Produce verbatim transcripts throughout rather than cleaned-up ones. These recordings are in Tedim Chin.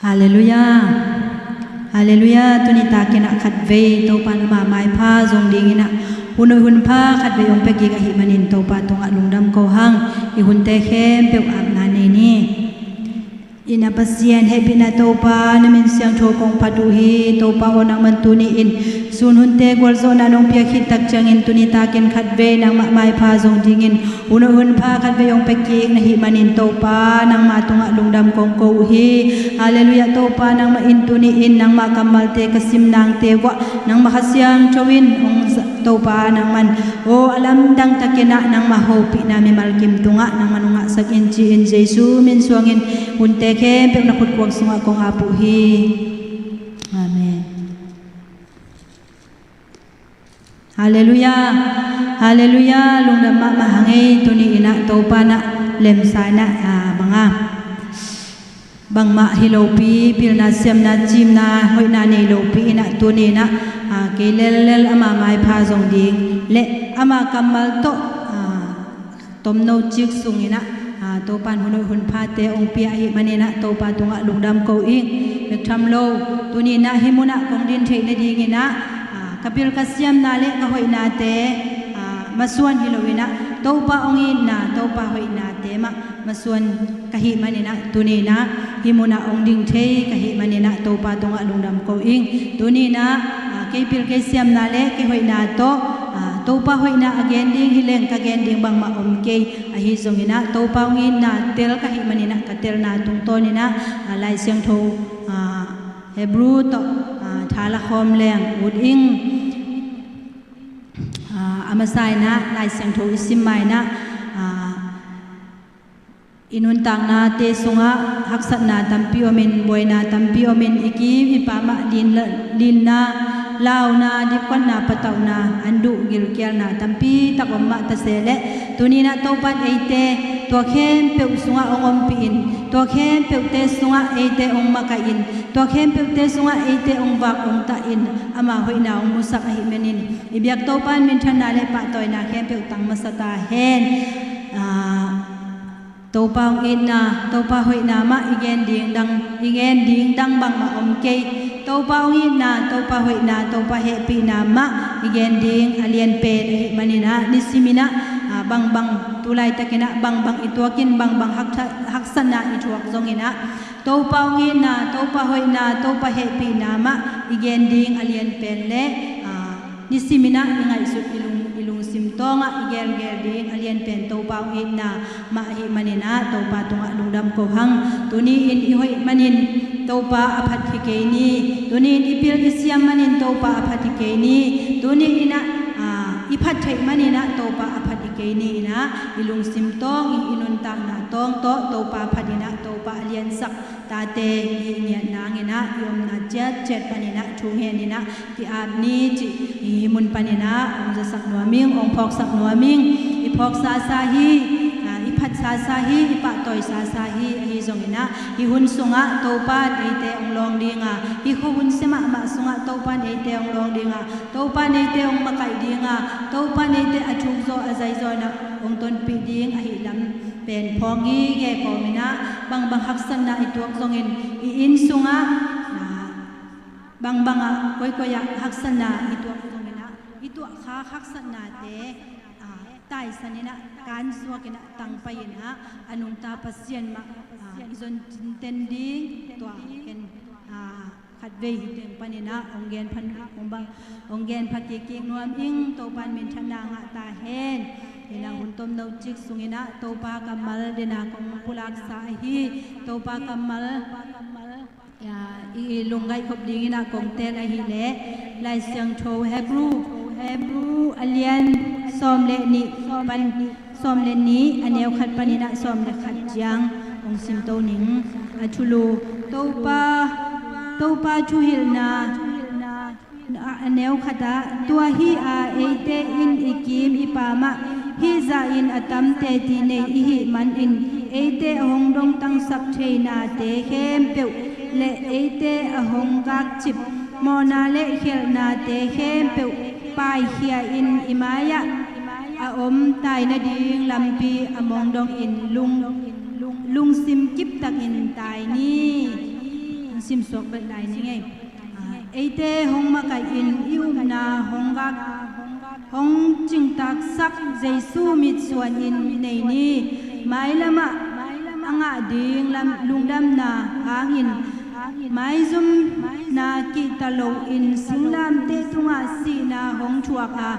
Halleluiah. Halleluiah. Tuni takin ah khatvei Topa in ama maipha zong dingin ah hun hoih hun pha khatvei hong pia kik ahih manin Topa tungah lungdam ko hang. I hunte khempeuh apna nei ni. I na Pasian hehpihna Topa, na min siangtho kong phat uh hi. Topa aw, nangman tuni in sun hunte gualzawhna nong pia khit tak ciangin tuni takin khatvei nangmah maipha zong dingin hun hoih hun pha khatvei hong pia kik na hih manin Topa nangma tungah lungdam kong ko uh hi. Halleluiah. Topa nangmah in tuni in nangma kammalte ka sim nangte uah nangma Kha Siangtho in hong za-, Topa nangman aw a lamdang takin ah nangma hopihna mimal kim tungah nangman hong ngahsak in ci-in Jesu min suangin hunte khempeuh na khutkuang sungah kong ap uh hi. Amen. Halleluiah. Halleluiah. Lungdam mahmah hang ei. Tuni in ah Topa in ah lemsa in ah, ah, bang a, bangmah hi lopi, pilna siamna cimna hoihna nei lopi in ah tuni in ah, ah, kei lellel ama maipha zong ding le ama kammal tawh, ah, tomno cik sungin ah, ah, Topa in hun hoih hun phate hong pia ahih manin ah Topa tungah lungdam ko ing. Bek tham lo, tuni in ah hih munah kong din theih nadingin ah, ah, ka pil ka siamna le ka hoihnate, ah, masuan hi loin ah Topa hong itna, Topa hoihnate mah masuan ka hih manin ah tuni in ah hih munah hong ding thei ka hih manin ah Topa tungah lungdam ko ing. Tuni in ah, ah, kei pil kei siamna le kei hoihna tawh, ah, Topa hoihna a gen ding hi leng ka gen ding bangmah om kei. Ahi zongin ah Topa hong itna tel ka hih manin ah ka telna tungtawnin ah, ah, Lai Siangtho, ah, Hebrew tawh, ah, thala khawm leng ut ing. Ah, a masa in ah Lai Siangtho i sim ma in ah, ah, i nuntaknate sungah haksatna tampi omin, buaina tampi omin, i kim i pam ah lin-, linna, launa, dipkuatna, patauhna, an duh gilkialna tampi tak om mah ta se leh tuni in ah Topa in eite tua khempeuh sungah hong ompih in, tua khempeuhte sungah eite hong makaih in, tua khempeuhte sungah eite hong vak hong tah in, ama hoihna hong musak ahih manin i biak Topa in minthanna le pahtawina khempeuh tang masa ta hen. Ah, Topa hong itna, Topa hoihna mah i gen ding dang, i gen ding dang bangmah om kei. Topa hong itna, Topa hoihna, Topa hehpihna mah i gen ding a lian pen ahih manin ah nisimin ah, ah, bangbang tu laitakin ah bangbang i tuakin, bangbang haksa-, haksatna i thuak zongin ah Topa hong itna, Topa hoihna, Topa hehpihna mah i gen ding a lian pen le, ah, nisimin ah i ngaihsut i lung, i lungsim tawngah i gelgel ding a lian pen Topa hong itna mah ahih manin ah Topa tungah lungdam ko hang. Tuni in i hoih manin Topa a phat hi kei ni. Tuni in i pil i siam manin Topa a phat hi kei ni. Tuni in ah, ah, i phat theih manin ah Topa a phat hi kei ni in ah i lungsim tawng i, i nuntakna tawng tawh Topa phat in ah Topa a liansak tate i ngiat nangin ah i omna ciatciat panin ah thu ngenin ah ki-ap ni cih hih mun panin ah hong zasak nuam ing, hong phawksak nuam ing. I phawk sasa hi, ah, i phat sasa hi, i pahtawi sasa hi. Ahi zongin ah hih hun sungah Topa in eite hong lawng ding a, hih khuahun sia mahmah sungah Topa in eite hong lawng ding a, Topa in eite hong makaih ding a, Topa in eite a thukzaw a zaizaw in ah hong tonpih ding ahih lam pen phawk ngitnget kawmin ah, bangbang haksatna i tuak zongin i inn sungah, ah, bangbang ah koikoi ah haksatna i tuak zongin ah i tuahkhak haksatnate, ah, taisan in ah kansuak in ah tangpai in ah a nungta Pasian mah, ah, i zon cinten ding tua ken, ah, khatvei hi teng panin ah hong gen phan, hong bang, hong gen pha kikkik nuam ing. Topa in minthanna ngah ta hen. In ah hun tomno cik sungin ah Topa kammal den a kong pulaksa ahi. Topa kammal, ya, i lungngaih khop dingin ah kong teel ahih leh Lai Siangtho Hebrew, Hebrew a lian sawm le nih pan, sawm le nih a neu khat panin ah sawm le khat ciang hong simto ning. A thulu, Topa, Topa thuhilhna, a neu khat ah, tua hi a, eite in i kim i pam ah hih zahin a tam teci nei i hih manin eite a hong dongtangsak theinate khempeuh le eite a hong gakcip mawhna le khialhnate khempeuh paikhia in i mai-ah a om tai nading lampi a mong dongin lung, lungsim kiptakin tai ni. Hong Simsuak bek lai ni ngei. Eite hong makaih in i upna hong gak, hong cingtaksak Jesu mitsuan in nei ni. Mailamah a ngah ding lam lungdamna hangin maizumna kihta loin singlamteh tungah sihna hong thuak a,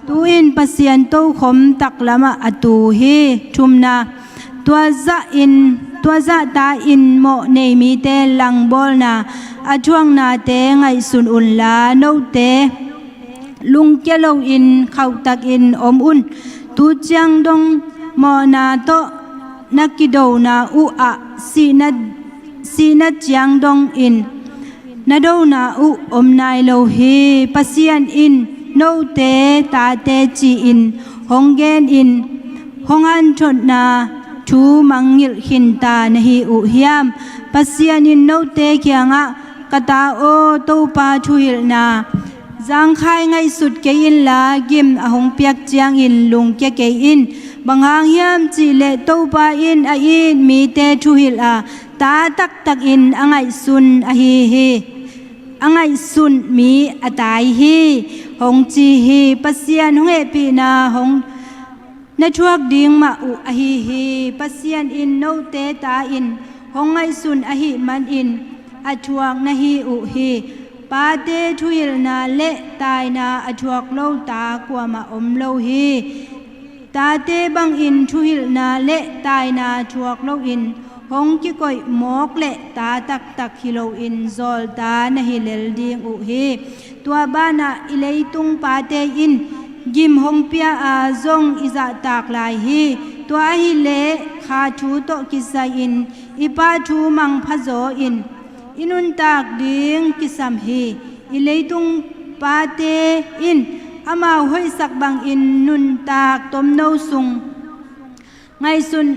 tu-in Pasian tokhom taklamah a tu hi. Thumna, tua zahin, tua zahta in mawh nei mite langbawlna a thuaknate ngaihsun unla, note lungkia loin khauhtakin om un. Tu ciang dong mawhna tawh na kidona uh ah sihna, sihna ciang dongin na dona uh om nai lo hi. Pasian in note tate ci-in hong genin hong hanthotna thu mangngilh khinta na hi uh hiam? Pasian in note kiangah, ka ta aw, Topa thuhilhna zangkhai ngaihsut kei inla, gim a hong piak ciangin lungkia kei in. Bang hang hiam cihleh Topa in a it mite thuhilh a, ta taktakin a ngaihsun ahi hi. A ngaihsun mi a tai hi, hong ci hi. Pasian hong hehpihna hong na thuak ding mah uh ahi hi. Pasian in note ta in hong ngaihsun ahih manin a thuak na hi uh hi. Pate thuhilhna le taina a thuak lo ta kuamah om lo hi. Tate bangin thuhilhna le taina thuak loin hong kikoih mawk le ta taktak hi loin zawlta na hi lel ding uh hi. Tua banah i leitung pate in gim hong pia a, zong i zahtak lai hi. Tua ahileh kha thu tawh kisai-in i pa thu mangpha zaw in i nuntak ding kisam hi. I leitung pate in amau hoihsak bangin nuntak tomno sung ngaihsun,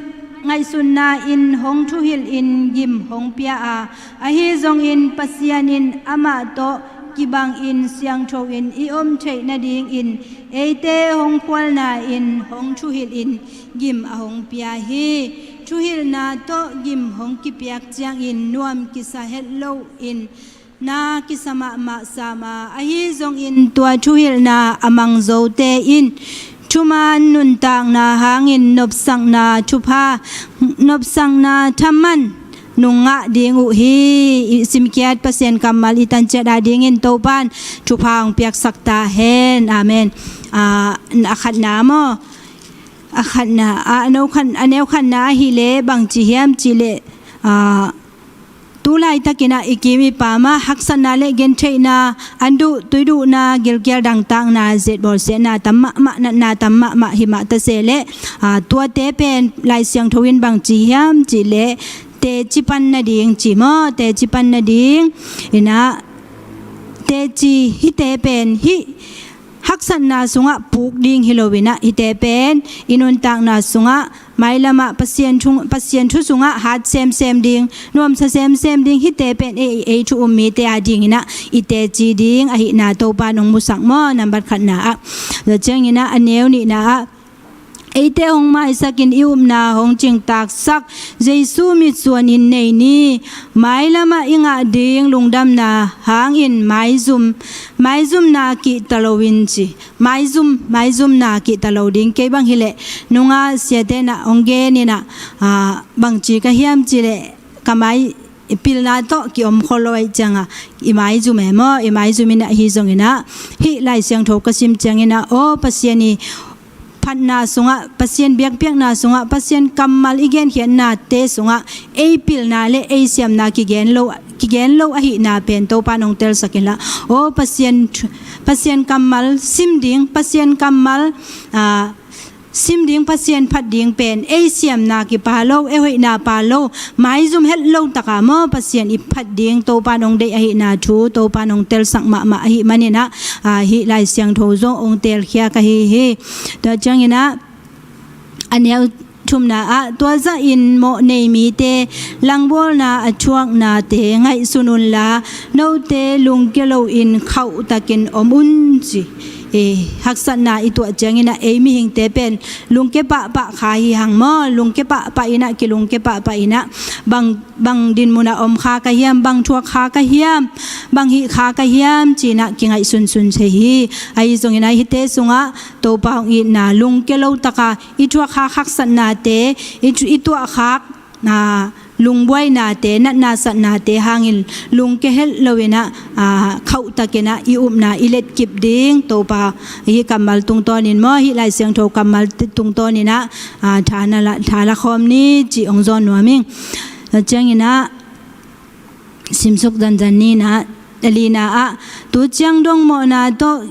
ngaihsunna in hong thuhilhin gim hong pia a, ahi zongin Pasian in amah tawh kibangin siangtho in i om theih nadingin eite hong khualna in hong thuhilhin gim a hong pia hi. Thuhilhna tawh gim hong kipiak ciangin nuam kisa het loin na kisa mahmah sam a, ahi zongin tua thuhilhna a mang zote in thuman nuntakna hangin nopsakna thupha, nopsakna thaman nung ngah ding uh hi. I simkhiat Pasian kammal i tanciat adingin Topan thupha hong piaksak ta hen. Amen. A, a khatna maw? A khatna, a, a neu khat, a neu khatna ahileh bangci hiam cihleh, a, tu laitakin ah i kim i pam ah haksatna le gentheihna, an duh, tui duhna, gilkial dangtakna, zetbawlsiatna tam mahmah, natna tam mahmah hi mah ta se leh, a, tuate pen Lai Siangtho in bangci hiam cihleh teci pan nading ci maw, teci pan nading. Inah teci hihte pen hih haksatna sungah puk ding hi loinah hihte pen i nuntakna sungah mailamah Pasian thu, Pasian thu sungah hat semsem ding, nuamsa semsem ding, hihte pen ei, ei thu um mite adinginah i teci ding ahihna Topa nong musak maw? Nambat khatna ah. Tua cianginah a neu nihna ah, eite hong maisakin i upna hong cingtaksak Jesu mitsuanin nei ni. Mailamah i ngah ding lungdamna hangin maizum, maizumna kihta loin ci. Maizum, maizumna kihta lo ding. Kei bang hileh nungah siate nah hong geninah, a, bangci ka hiam cihleh ka mai pilna tawh kiom khol lo ahih cianga i maizum e maw? I maizum inah ahi zonginah hih Lai Siangtho ka sim cianginah aw Pasian i phatna sungah, Pasian biakpiakna sungah, Pasian kammal i genkhiatnate sungah ei pilna le ei siamna kigen lo, kigen lo ahihna pen Topa nong telsak inla, aw Pasian thu, Pasian kammal sim ding, Pasian kammal, a, sim ding, Pasian phat ding pen ei siamna kipa lo, ei hoihna pa lo, maizum het lo taka maw Pasian i phat ding Topa nong deih ahihna thu Topa nong telsak mahmah ahih maninah, a, hih Lai Siangtho zong hong telkhia ka hi hi. Tua cianginah a neu thumna ah, tua zahin mawh nei mite langbawlna a thuaknate ngaihsun unla, note lungkia loin khauhtakin om un ci. haksatna i tuah ciangin ah ei mihingte pen lungke pahpah kha hi hang maw. Lungke pahpah in ah, kilungke pahpah in ah, bang, bang din mun ah om kha ka hiam, bang thuak kha ka hiam, bang hih kha ka hiam ci-in ah kingaihsunsun thei hi. Ahi zongin ah hihte sungah Topa hong itna lungke lo taka i thuak kha haksatnate, i, i tuah khak, aa, lungbuainate, natna satnate hangin lungke het lo-in ah, aa, khauhtakin ah i upna i letkip ding Topa hih kammal tungtawnin maw, hih Lai Siangtho kammal tungtawnin ah, aa, tha na la, tha la khawm ni cih hong zawn nuam ing. Tua ciangin ah simsuk zanzan ni in ah, a lina ah, tu ciang dong mawhna tawh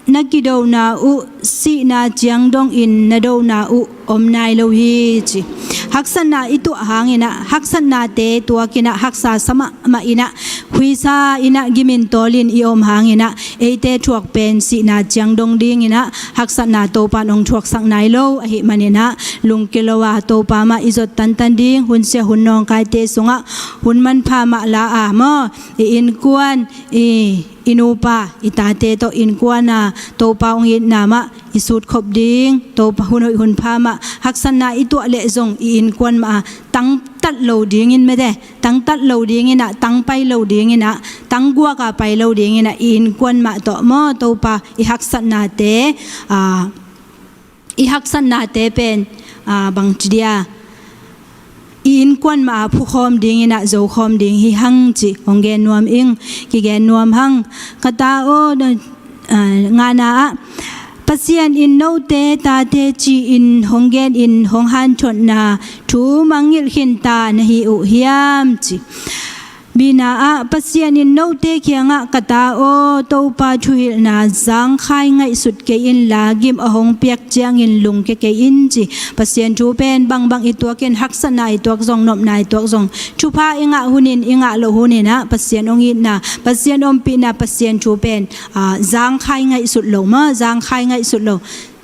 na kidona uh sihna ciang dongin na dona uh om nai lo hi ci. Haksatna i tuah hangin ah, haksatnate tuakin ah, haksa sa mahmah in ah, huisa in ah, gimin tawlin i om hangin ah, eite thuak pen sihna ciang dong dingin ah haksatna Topan hong thuaksak nai lo ahih manin ah, lungke lo a Topa mah i zot tantan ding, hun sia hun nawngkaite sungah hun manpha mah la a maw, i innkuan, i, i nupa, i tate tawh innkuan a Topa hong itna mah i sutkhop ding, Topa hun hoih hun pha mah, haksatna i tuah leh zong i innkuan mah a tangtat lo dingin mete, tangtat lo dingin ah, tangpai lo dingin ah, tangguak a pai lo dingin ah, i innkuan mah tawh maw, Topa i haksatnate, aa, i haksatnate pen, aa, bangci dia, i innkuan mah a phukhawm dingin ah, zokhawm ding hi hang cih hong gen nuam ing, kigen nuam hang. Ka ta aw, aa, ngana ah, Pasian in note tate ci-in hong genin hong hanthotna thu mangngilh khinta na hi uh hiam ci. Bina ah, Pasian in note kiangah, ka ta aw, Topa thuhilhna zangkhai ngaihsut kei inla, gim a hong piak ciangin lungke kei in ci. Pasian thu pen bangbang i tuakin, haksatna i tuak zong, nopna i tuak zong, thupha i ngah hunin, i ngah loh hunin ah, Pasian hong itna, Pasian ompihna, Pasian thu pen, aa, zangkhai ngaihsut lo maw, zangkhai ngaihsut lo.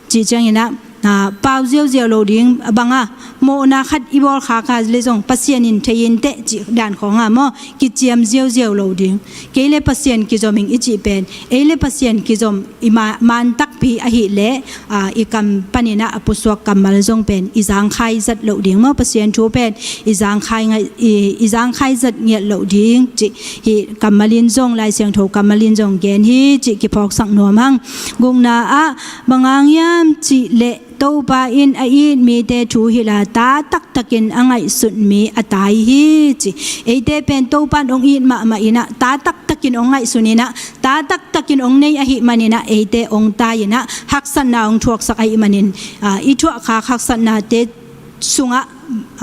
Cih ciangin ah, aa, pau ziauziau lo ding, a bang a, mawhna khat i bawl khak a leh zong, Pasian in thei in teh cih dan khawng a maw, kiciam ziauziau lo ding. Kei le Pasian kizom ing i cih pen, ei le Pasian kizom i ma-, man takpi ahih leh, aa, i kam panin ah a pusuak kammal zong pen i zangkhai zat loh ding maw, Pasian thu pen i zangkhai ngai-, i, i zangkhai zat ngiat loh ding cih hih kammal in zong, Lai Siangtho kammal in zong gen hi cih kiphawksak nuam hang. Gukna ah, bang hang hiam cih leh Topa in a it mite thu hilh a, ta taktakin a ngaihsut mi a tai hi ci. Eite pen Topa in hong it mahmah in ah, ta taktakin hong ngaihsun in ah, ta taktakin hong nei ahih manin ah, eite hong tai in ah, haksatna hong thuaksak ahih manin, aa, i thuak khak haksatnate sungah,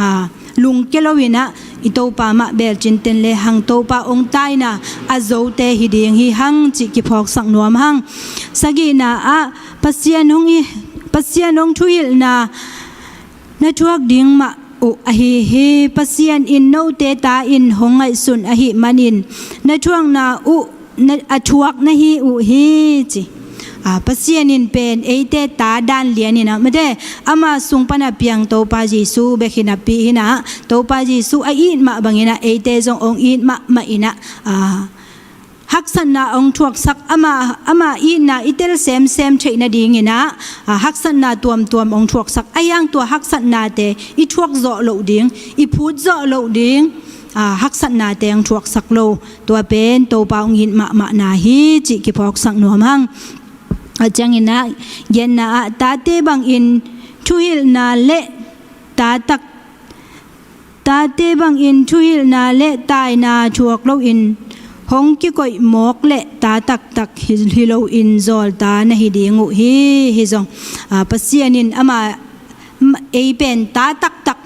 aa, lungke lo-in ah, i Topa mah belcinten le hang, Topa hong taina a zote hi ding hi hang cih kiphawksak nuam hang. Sagihna ah, Pasian hong i, Pasian hong thuhilhna na thuak ding mah uh ahi hi. Pasian in note ta in hong ngaihsun ahih manin, na thuakna uh, na, a thuak na hi uh hi ci. Aa, Pasian in pen eite ta dan lian in ah mate, ama sung pan a piang Topa Jesu bek hi napi in ah, Topa Jesu a it mah bangin ah, eite zong hong it mahmah in ah, aa, haksatna hong thuaksak, ama, ama itna i tel semsem theih nadingin ah, aa, haksatna tuamtuam hong thuaksak. Ahi hang tua haksatnate i thuak zawh loh ding, i phut zawh loh ding, aa, haksatnate hong thuaksak lo. Tua pen Topa hong it mahmahna hi cih kiphawksak nuam hang. A ciangin ah, genna ah, tate bangin thuhilhna le ta tak, tate bangin thuhilhna le taina thuak loin hong kikoih mawk le ta taktak hi, hi loin zawlta na hi ding uh hi. Hi zong, aa, Pasian in ama, ei pen ta taktak,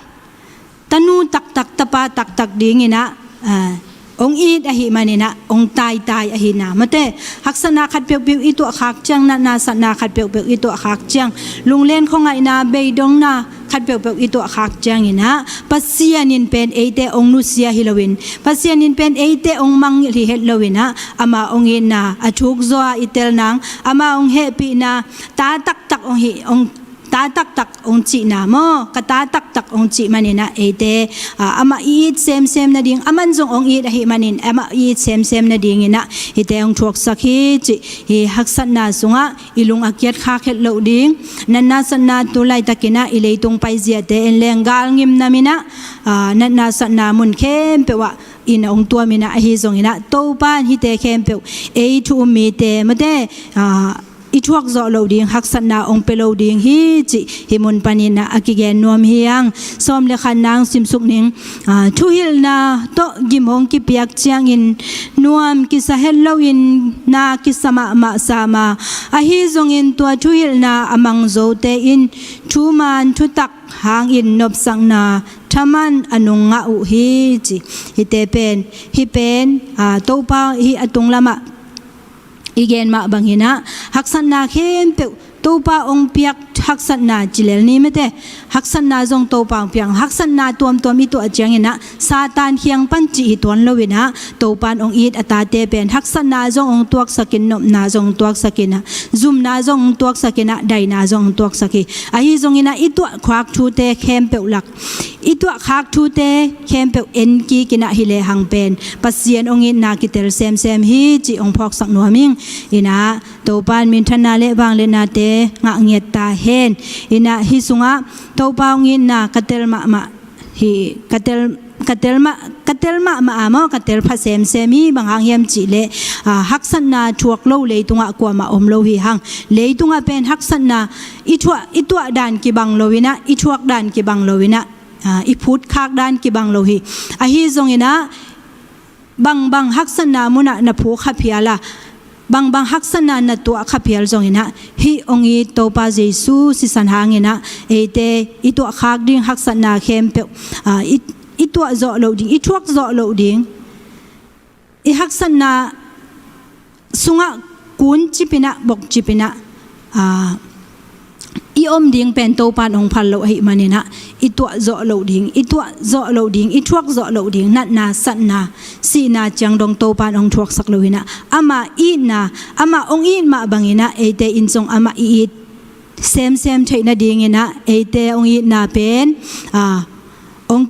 tanu taktak, tapa taktak dingin ah, aa, hong it ahih manin ah, hong taitai ahihna. Mate, haksatna khat peuhpeuh i tuah khak ciang, natna satna khat peuhpeuh i tuah khak ciang, lunglen khuangaihna, beidongna khat peuhpeuh i tuah khak ciangin ah, Pasian in pen eite hong nusia hi loin, Pasian in pen eite hong mangngilh hi het loin ah, ama hong itna a thuk zaw a i tel nang, ama hong hehpihna ta taktak hong hi, hong ta taktak hong cihna maw, ka ta taktak hong cih maninah eite, ah, amah i it semsem nading, aman zong hong it ahih manin amah i it semsem nadinginah hite hong thuaksak hi cih. Hi haksatna sungah i lung a kiat khak het loh ding, natna satna tu laitakinah i leitung paiziate en leng galngim naminah, ah, natna satna mun khempeuh ah in hong tuaminah, ahi zonginah Topa in hite khempeuh ei thu um mite mate, ah, i thuak zawh loh ding haksatna hong pia lo ding hi cih hih mun paninah a kigen nuam hi hang. Sawm le khat nang simsuk ning, ah, thuhilhna tawh gim hong kipiak ciangin nuam kisa het loin na kisa mahmah sam a, ahi zongin tua thuhilhna a mang zote in thuman thutak hangin nopsakna thaman a nung ngah uh hi ci. Hite pen, hih pen, ah, Topa hih a tunglamah i gen mah banginah haksatna khempeuh, Topa hong piak haksatna ci lel ni mate, haksatna zong Topa hong piak. Haksatna tuamtuam i tuah cianginah Satan khiang pan cih hi tuan loinah Topa in hong it a tate pen haksatna zong hong tuaksakin, nopna zong hong tuaksakinah, zumna zong hong tuaksakinah, daina zong hong tuaksak hi. Ahi zonginah i tuah khak thute khempeuh lak, i tuah khak thute khempeuh en kikinah hi lehang pen Pasian hong itna kitel semsem hi cih hong phawksak nuam ing. Inah Topa in minthanna le vangliatnate ngah ngiat ta hen. Inah hih sungah Topa hong itna ka tel mahmah hi, ka tel, ka tel mah, ka tel mahmah a maw, ka tel pha semsem hi. Bang hang hiam cihleh, ah, haksatna thuak lo leitungah kuamah om lo hi hang. Leitungah pen haksatna i thuah, i tuah dan kibang loinah, i thuak dan kibang loinah, ah, i phutkhak dan kibang lo hi. Ahi zonginah bangbang haksatna munah na phuk kha phial a, bangbang haksatna na tuah kha phial zonginah hih hong it Topa Jesu sisan hanginah eite i tuah khak ding haksatna khempeuh, ah, i, i tuah zawh loh ding, i thuak zawh loh ding, i haksatna sungah kun cipinah, bok cipinah, ah, i om ding pen Topa in hong phal lo ahih maninah i tuah zawh loh ding, i tuah zawh loh ding, i thuak zawh loh ding, natna satna, sihna ciang dong Topa in hong thuaksak loinah amah itna, amah hong it mah banginah eite in zong amah i it semsem theih nadinginah eite hong itna pen, ah, hong,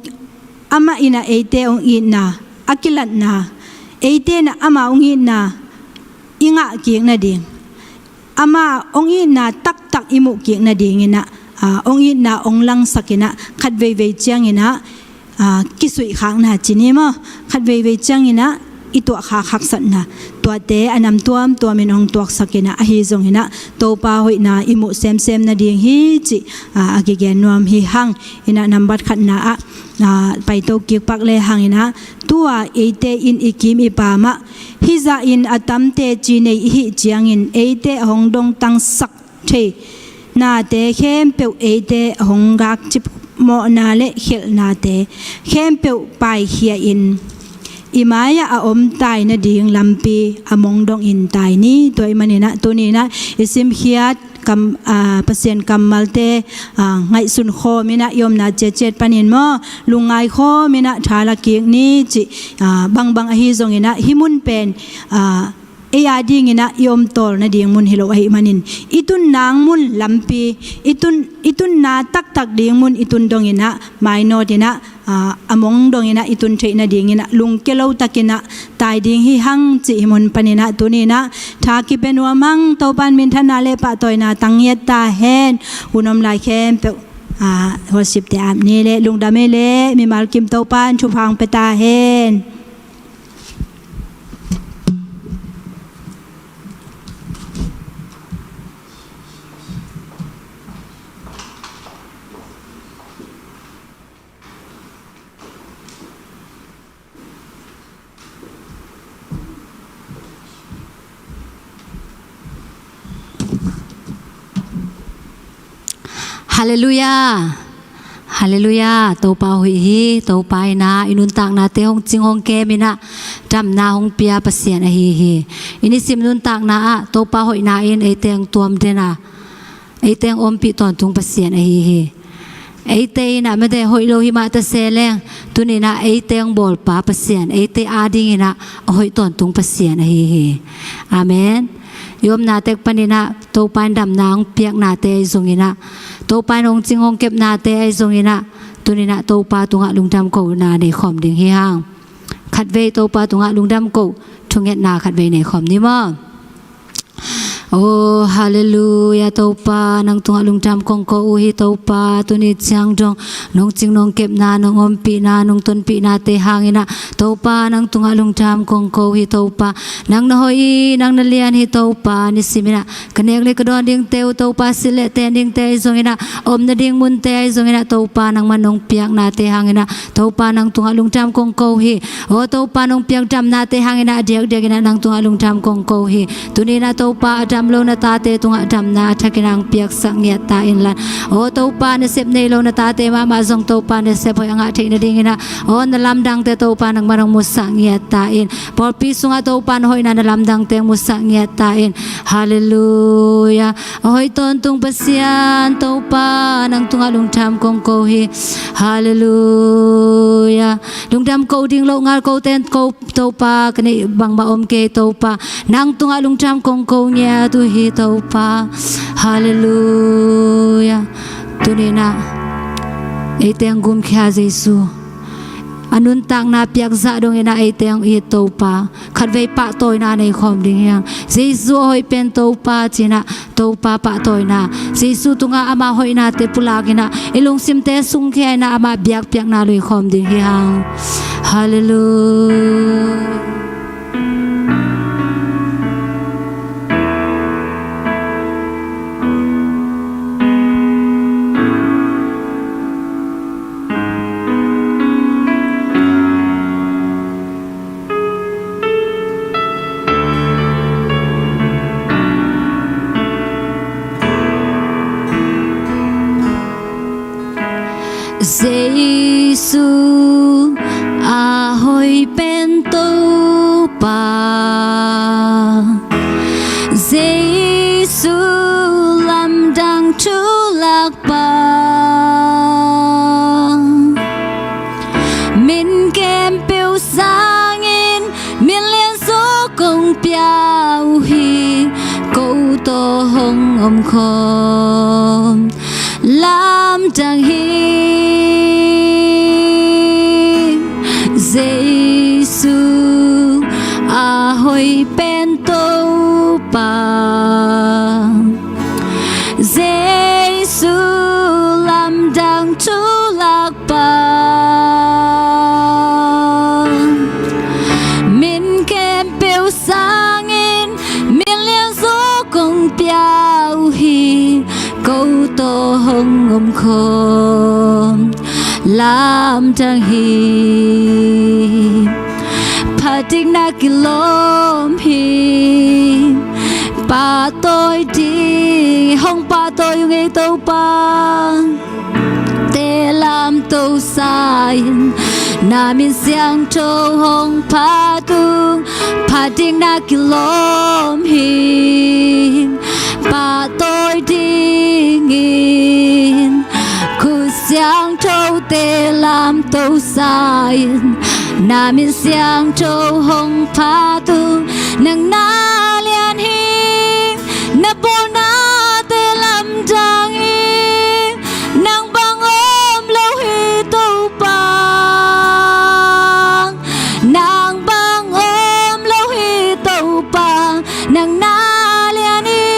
amah inah eite hong itna a kilatna, eite inah amah hong itna i ngah kik nading, amah hong itna taktak i muh kik nadinginah, ah, hong itna hong langsakinah khat veivei cianginah, ah, kisuihkhakna ci ni maw, khat veivei cianginah i tuahkhak haksatna, tuate a nam tuamtuamin hong tuaksakinah, ahi zonginah Topa hoihna i muh semsem nading hi cih, ah, a kigen nuam hi hang. Inah nambat khatna ah, ah, paito kik pak le hanginah, tua eite in i kim i pamah hih zahin a tam teci nei i hih ciangin eite a hong dongtangsak thei nate khempeuh, eite a hong gakcip mawhna le khelhnate khempeuh paikhia in i mai-ah a om tai nading lampi a mong dongin tai ni. Tua ahih maninah tuninah i simkhiat kam, ah, Pasian kammalte, ah, ngaihsun khawminah i omna ciatciat panin maw, lungngai khawminah tha la kik ni cih, ah, bangbang ahi zonginah hih mun pen, ah, ei a dinginah i om tawl nading mun hi lo ahih manin i tun nang mun lampi, i tun, i tunna taktak ding mun i tun donginah mainawtinah, ah, a mong donginah i tun theih nadinginah lungkia lo takinah tai ding hi hang cih hih mun paninah tuninah tha kipia nuam hang. Topa in minthanna le pahtawina tang ngiat ta hen. Hun om lai khempeuh, ah, worship te ap ni le lungdam ei le mimal kim Topa in thupha hong pia ta hen. Halleluiah. Halleluiah. Topa hoih hi. Topa inah i nuntaknate hong cing hong keminah damna hong pia Pasian ahi hi. I nisim nuntakna ah Topa hoihna in eite hong tuam den a, eite hong ompih tawntung Pasian ahi hi. Eite inah mate hoih lo hi mah ta se leng, tuninah eite hong bawlpa Pasian, eite a dinginah a hoih tawntung Pasian ahi hi. Amen. i omna tek panin ah Topa in damna hong piaknate ahi zongin ah, Topa in hong cing hong kepnate ahi zongin ah, tuni-in ah Topa tungah lungdam kohna nei khawm ding hi hang. Khatvei Topa tungah lungdam koh thungetna khatvei nei khawm ni maw? Oh, halleluiah, Topa, nang tungah lungdam kong ko uh hi, Topa, tuni ciang dong nong cing nong kepna, nong ompihna, nong tonpihnate hangin ah, Topa, nang tungah lungdam kong ko uh hi, Topa. Nang na hoih hi, nang na lian hi, Topa, nisimin ah ka nek le ka dawn dingte uh, Topa, silh le ten dingte ahi zongin ah, om nading munte ahi zongin ah, Topa, nangman nong piaknate hangin ah, Topa, nang tungah lungdam kong ko uh hi. Aw Topa, nong piak damnate hangin ah a diakdiakin ah nang tungah lungdam kong ko uh hi. Tuni-in ah Topa, a dam lo na tate tungah damna a thakin ah hong piaksak ngiat ta inla. Aw Topa, nasep nei lo na tate mahmah zong Topa, nasep hoih a ngah theih nadingin ah, aw na lamdangte Topa, nangman hong musak ngiat ta in. Pawlpi sungah Topa, na hoihna na lamdangte hong musak ngiat ta in. Halleluiah. A hoih tawntung Pasian Topa, nang tungah lungdam kong ko uh hi. Halleluiah. Lungdam koh ding loh ngal kote in ko, Topa, ka neih bangmah om kei, Topa, nang tungah lungdam kong ko ngiat uh hi, Topa. Halleluiah. Tuni-in ah eite hong gumkhia Jesu, a nuntakna piakzah dongin ah eite hong it, Topa, khatvei pahtawina nei khawm ding hi hang. Jesu a hoih pen Topa ci-in ah, Topa pahtawina, Jesu tungah ama hoihnate pulakin ah i lungsimte sungkhia in ah ama biakpiakna lui khawm ding hi hang. Halleluiah. Jesu a hoih pen Topa, Jesu lamdang thu lak pa, min khempeuh sangin min lianzaw kong pia uh hi, ko tawh hong omkhawm lamdang hi. Jesu a hoih pen Topa, Jesu lamdang thu lak pa, min khempeuh sangin min lianzaw kong pia uh hi, ko tawh hong omkhawm lamdang hi. Phatdikna kilawm hi, pahtawi ding, hong pahtawi ung ei Topa. Te lamto sa-in na min siangtho hong phat ung. Phatdikna kilawm hi, pahtawi dingin khut siangthote lamto sa-in na min siangtho hong phat ung. Nang na lian hi, na bawlnate lamdang hi, nang bang om lo hi Topa. Nang bang om lo hi Topa, nang na lian hi,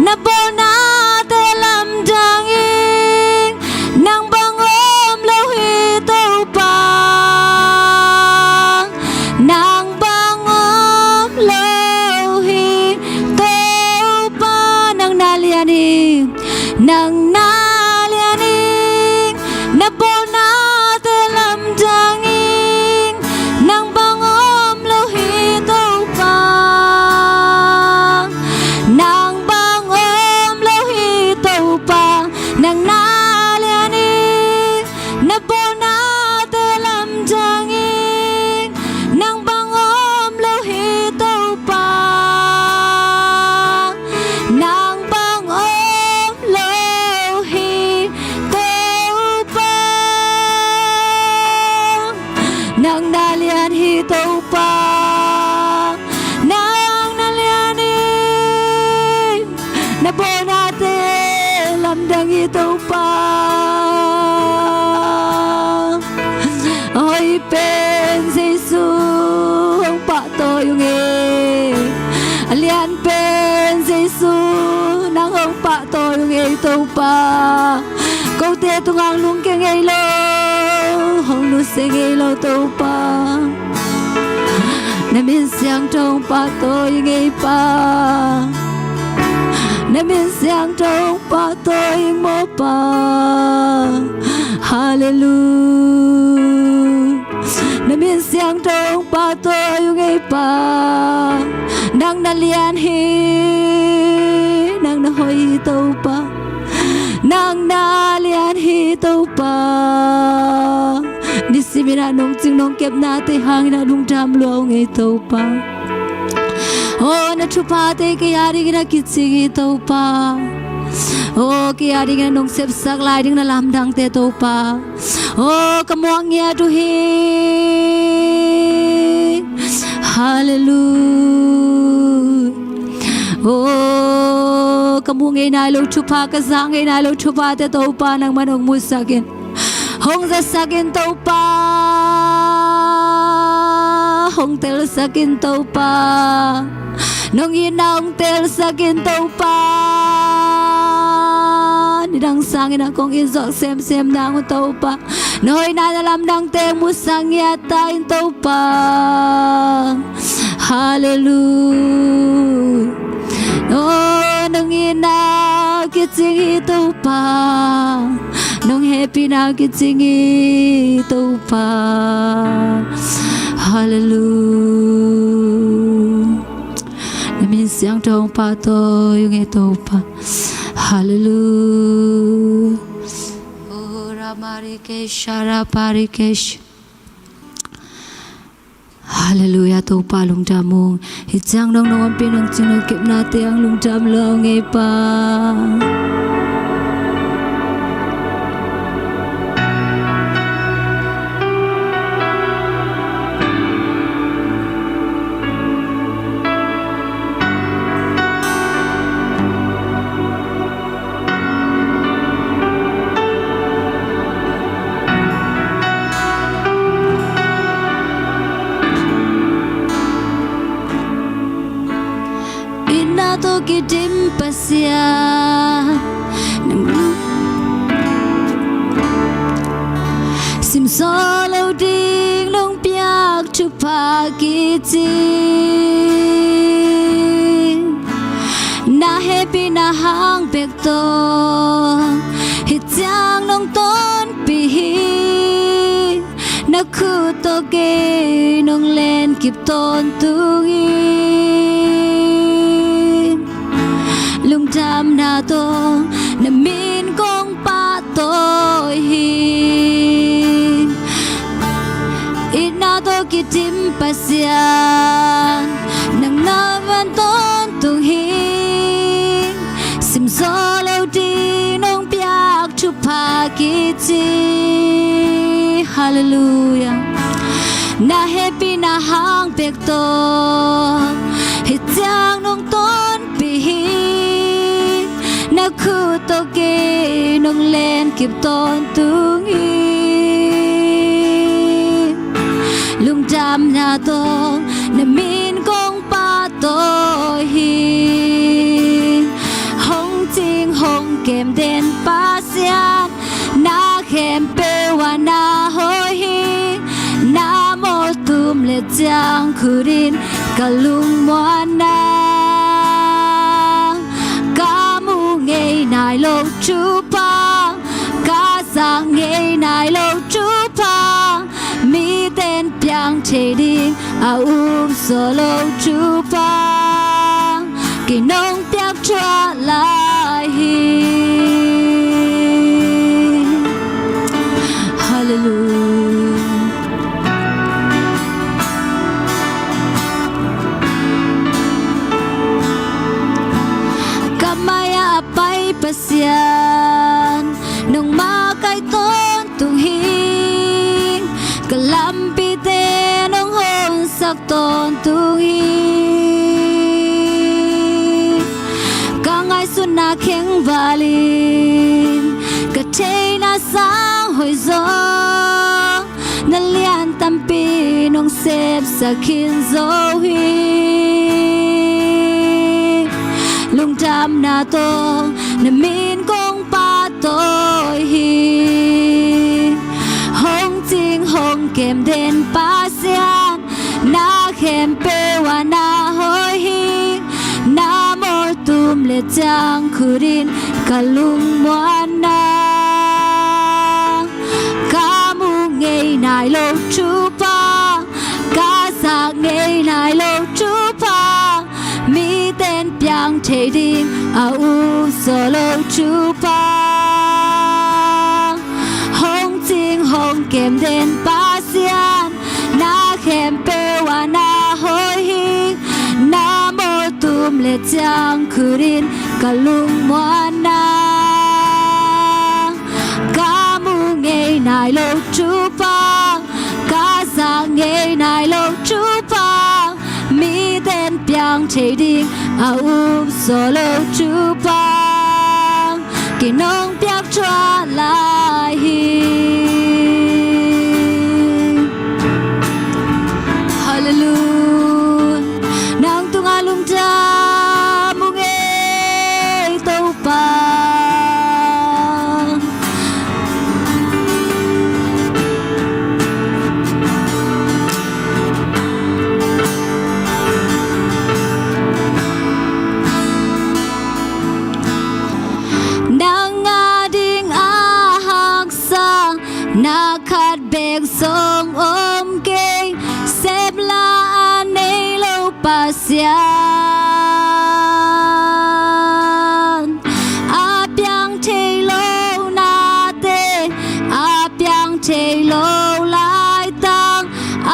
na bawlnate lamdang hi, nang bang om lo hi Topa. Nang bang om lo hi Topa, nang na lian hi, nang na lian hi, na bawlnate lamdang hi, nang bang om lo hi Topa. Nang bang om lo hi Topa, nang na lian hi, na bawlnate lamdang hi, nang bang om lo hi Topa. Nang bang om lo hi Topa. Nang na lian hi Topa. Nang na lian hi. pen Jesu hong pahtawi ung ei. A lian pen Jesu nang hong pahtawi ung ei Topa. Kote tungah hong lungkia ngei lo, hong nusia ngei lo Topa. Na min siangtho hong pahtawi ung ei Pa. Na min siangtho hong pahtawi ung maw Pa. Halleluia. Na min siangtho hong pahtawi ung ei Pa. Nang na lian hi, nang na hoih hi Topa. Nang na lian hi Topa. Nisimin ah nong cing nong kepnate hangin ah lungdam lua ung ei Topa. Aw, na thuphate kei a dingin a kicing hi Topa. Aw, kei a dingin a nong sepsak lai ding na lamdangte Topa. Aw, ka muak ngiat uh hi. Halleluia. Aw, ka muh ngei nai lo thupha, ka za ngei nai lo thuphate Topa nangman hong musak in. Hong zasak in Topa, hong telsak in Topa. Nong itna hong telsak in Topa. Nidang sangin ah kong it zawh semsem nang uh Topa. Na hoihna na lamdangte hong musak ngiat ta in Topa. Halleluia. Aw, nong itna kicing hi Topa. Nong hehpihna kicing hi Topa. Halleluia. Na min siangtho hong pahtawi ung ei Topa. Halleluia. Oh, ramarikesh, sharaparikesh. Halleluia, Topa lungdam ung. Hih ciang nong nong ompih nong cing nong kepnate hang lungdam lua ung ei Pa. Itna tawh kidim Pasian, simzaw lo ding nong piak thupha kici. Na hehpihna hang bek tawh hih ciang nong tonpih hi. Na khut tawh kei nong lenkip tawntung hi. Lungdamna tawh na min kong pahtawi hi. Itna tawh kidim Pasian, nang na van tawntung hi. Simzaw lo ding nong piak thupha kici. Halleluia. Na hehpihna hang bek tawh hih ciang nong tonpih hi. Na khut tawh kei nong lenkip tawntung hi. Lungdamna tawh na min kong pahtawi hi. Hong cing hong kem den Pasian, na khempeuh ah na hoih hi. Na mawh tum le ciang khut in ka lungmuanna, ka muh ngei nai lo thupha, ka za ngei nai lo thupha, miten piang thei ding a um zaw lo thupha, kei nong piak thuah lai hi. Halleluia. Ka mai-ah a pai Pasian, nong makaih tawntung hi. Ka lampite nong honsak tawntung hi. Ka ngaihsutna khengval in ka theihna sang hoih zaw, na lian tam sepsak khin zo hi. Lungdamna tawh na min kong pahtawi hi. Hong cing hong kem den Pasian, na khempeuh ah na hoih hi. Na mawltum le ciangkhut in ka lungmuanna, ka mu ngei nai lo Topa, ka zak ngei nai lo Topa, mite'n piang thei ding a um zaw lo Topa. Hong cing hong kem den Pasian, na khempeuh ah na hoih hi. Na mawltum le ciangkhut in ka lungmuanna, ka mu ngei nai lo Topa, ka zak ngei nai lo Topa, mite'n piang thei ding a um zaw lo Topa, kei nong piak thuah lai hi. Halleluia. Nang tungah lungdam ung ei Topa. Nang a ding a haksa na khat bek zong om kei, sepla a nei lo Pasian. A piang thei lo nate, a piang thei lo laitang,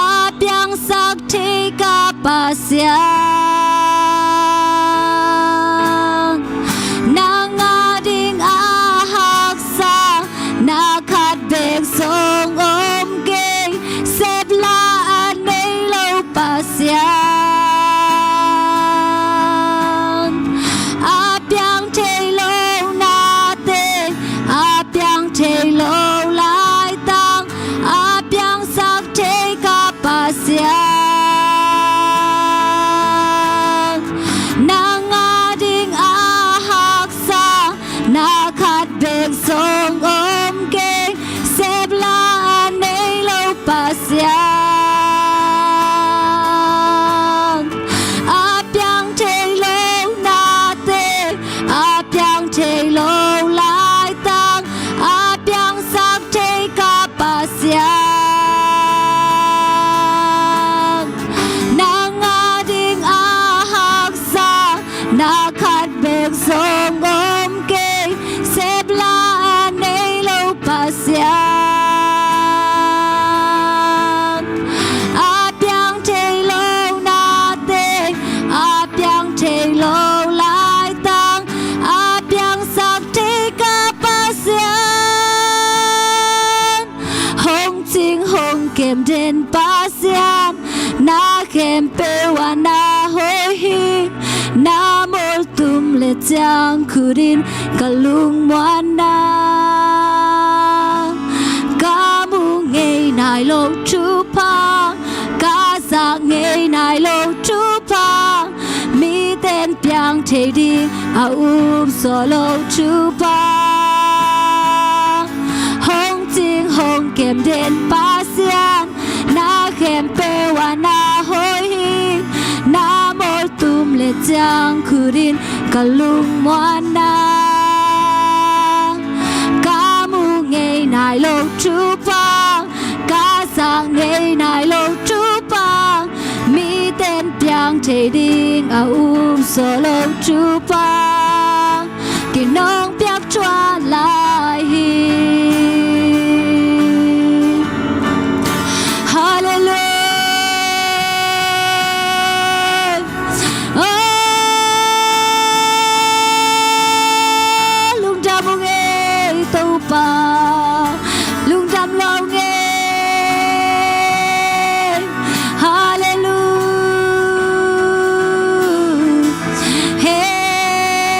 a piangsak thei ka Pasian. Nang a ding a haksa na khat bek zong om kei, sepla a nei lo Pasian. A piang thei lo nate, a piang thei lo laitang, a piangsak thei ka Pasian. Nang a ding a haksa na khat bek zong om kei, sepla a nei lo Pasian. A piang thei lo nate, a piang thei lo laitang, a piangsak thei ka Pasian. Nang a ding a haksa na khat bek zong om kei, sepla a nei lo Pasian. A piang thei lo nate, a piang thei lo laitang, a piangsak thei ka Pasian. Hong cing hong kem den Pasian, na khempeuh ah na hoih hi. Na mawltum le ciangkhut in ka lungmuanna, ka mu ngei nai lo thupha, ka zak ngei nai lo thupha, mite'n piang thei ding a um zaw lo thupha. Hong cing hong kem den Pasian, na khempeuh ah na hoih hi. Na mawltum le ciangkhut in ka lungmuanna, ka mu ngei nai lo thupha, ka zak ngei nai lo thupha, mite'n piang thei ding a um zaw lo thupha, kei nong piak thuah lai hi. Halleluia. Oh, lungdam ung ei Topa, lungdam lo ung ei. Halleluia. Hey.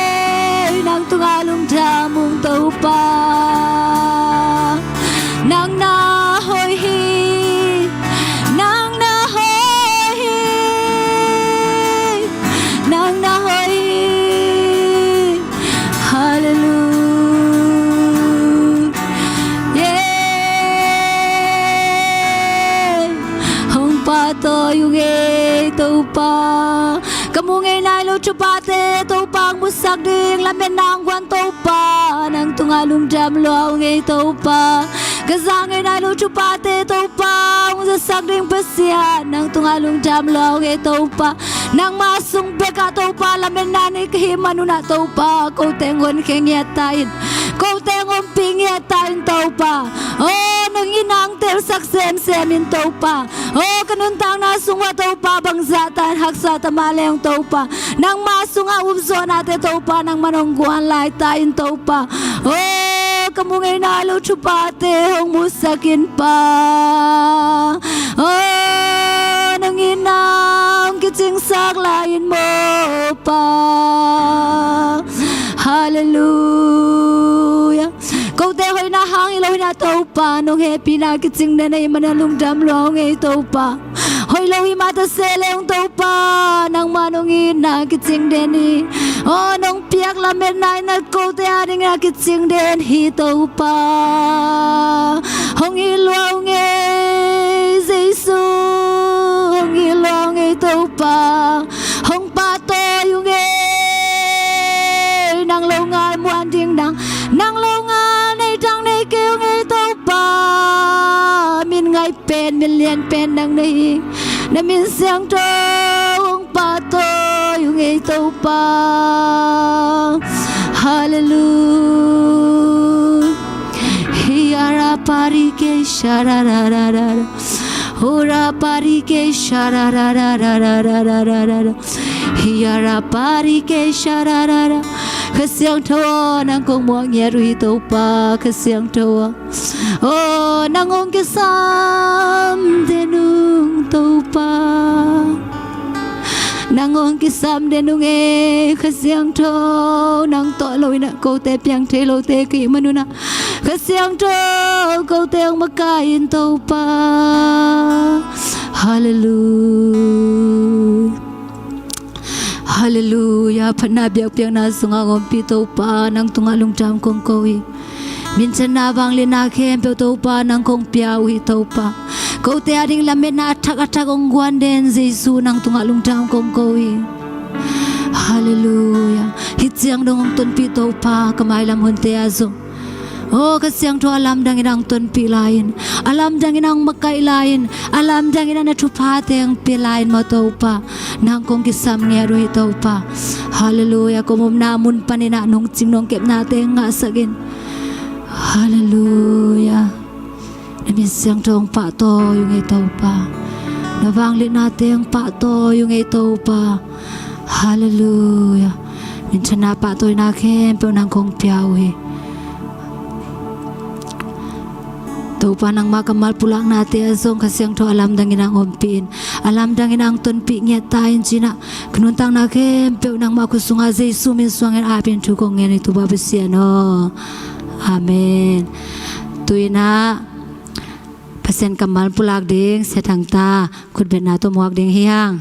pahtawi ung ei Topa. Ka mu ngei nai lo thuphate Topa hong musak ding lametna hong guan Topa, nang tungah lungdam lua ung ei Topa. Ka za ngei nai lo thuphate Topa hong zasak ding Pasian, nang tungah lungdam lua ung ei Topa. Nangma sung bekah Topa lametna nei ka hih manun ah Topa, kote hong honkhia ngiat ta in, kote hong ompih ngiat ta in Topa. O, nang in hong telsak semsem in Topa. O, ka nuntakna sungah Topa bangzah ta in haksa ta mah leng Topa, nangma sungah upzawhnate Topa nangman hong guan lai ta in Topa. O, ka mu ngei nai lo thuphate hong musak in Pa. O, nang in hong kicingsak lai in maw Pa. Halleluiah. Kote hoihna hang hi lo hi na Topa, nong hehpihna kicing den ahih manin lungdam lua ung ei Topa. Hoih lo hi mah ta se leng Topa, nangma nong itna kicing den hi. O, nong piak lametna in a kote adingin a kicing den hi Topa. Hong it lua ung ei Jesu, hong it lua ung ei Topa. Hong pahtawi ung ei, nang lo ngal muan ding dang, nang lo ngal nei dang nei kei ung ei Topa. Min ngai pen, min lian pen nang na hi, na min siangtho hong pahtawi ung ei Topa. Halleluiah. Hiara parike sharararara. Hura parike sharararara. Hiara parike shararara. Kha Siangtho aw, nang kong muak ngiat uh hi Topa, Kha Siangtho aw. O, nang hong kisam den ung Topa. Nang hong kisam den ung ei Kha Siangtho, nang tawh lo in a kote piang thei lote ka hih manun a Kha Siangtho kote hong makaih in Topa. Halleluiah. Halleluiah. Phatna biakpiakna sungah hong ompih Topa, nang tungah lungdam kong ko hi. Minthanna vangliatna khempeuh Topa nang kong pia uh hi Topa. Kote ading lametna a thak a thak hong guan den Jesu nang tungah lungdam kong ko hi. Halleluiah. Hih ciang dong hong tonpih Topa, ka mailam hunte ah zong. O, Kha Siangtho a lamdang in hong tonpih lai in, a lamdang in hong makaih lai in, a lamdang in na thuphate hong pia lai in maw Topa. Nang kong kisam ngiat uh hi Topa. Halleluiah. Kong omna mun panin a nong cing nong kepnate ngahsak in. Halleluiah. Na min siangtho hong pahtawi ung ei Topa. Na vangliatnate hong pahtawi ung ei Topa. Halleluiah. Minthanna pahtawina khempeuh nang kong pia uh hi. Topa nangmah kammal pulaknate ah zong Kha Siangtho a lamdang in hong ompih in, a lamdang in hong tonpih ngiat ta in ci-in ah, ka nuntakna khempeuh nangmah khut sungah Jesu min suangin ap in thu kong ngen hi Topa Pasian aw. Amen. Tu-in ah Pasian kammal pulak ding Sia Thang ta khutbetna tawh muak ding hi hang.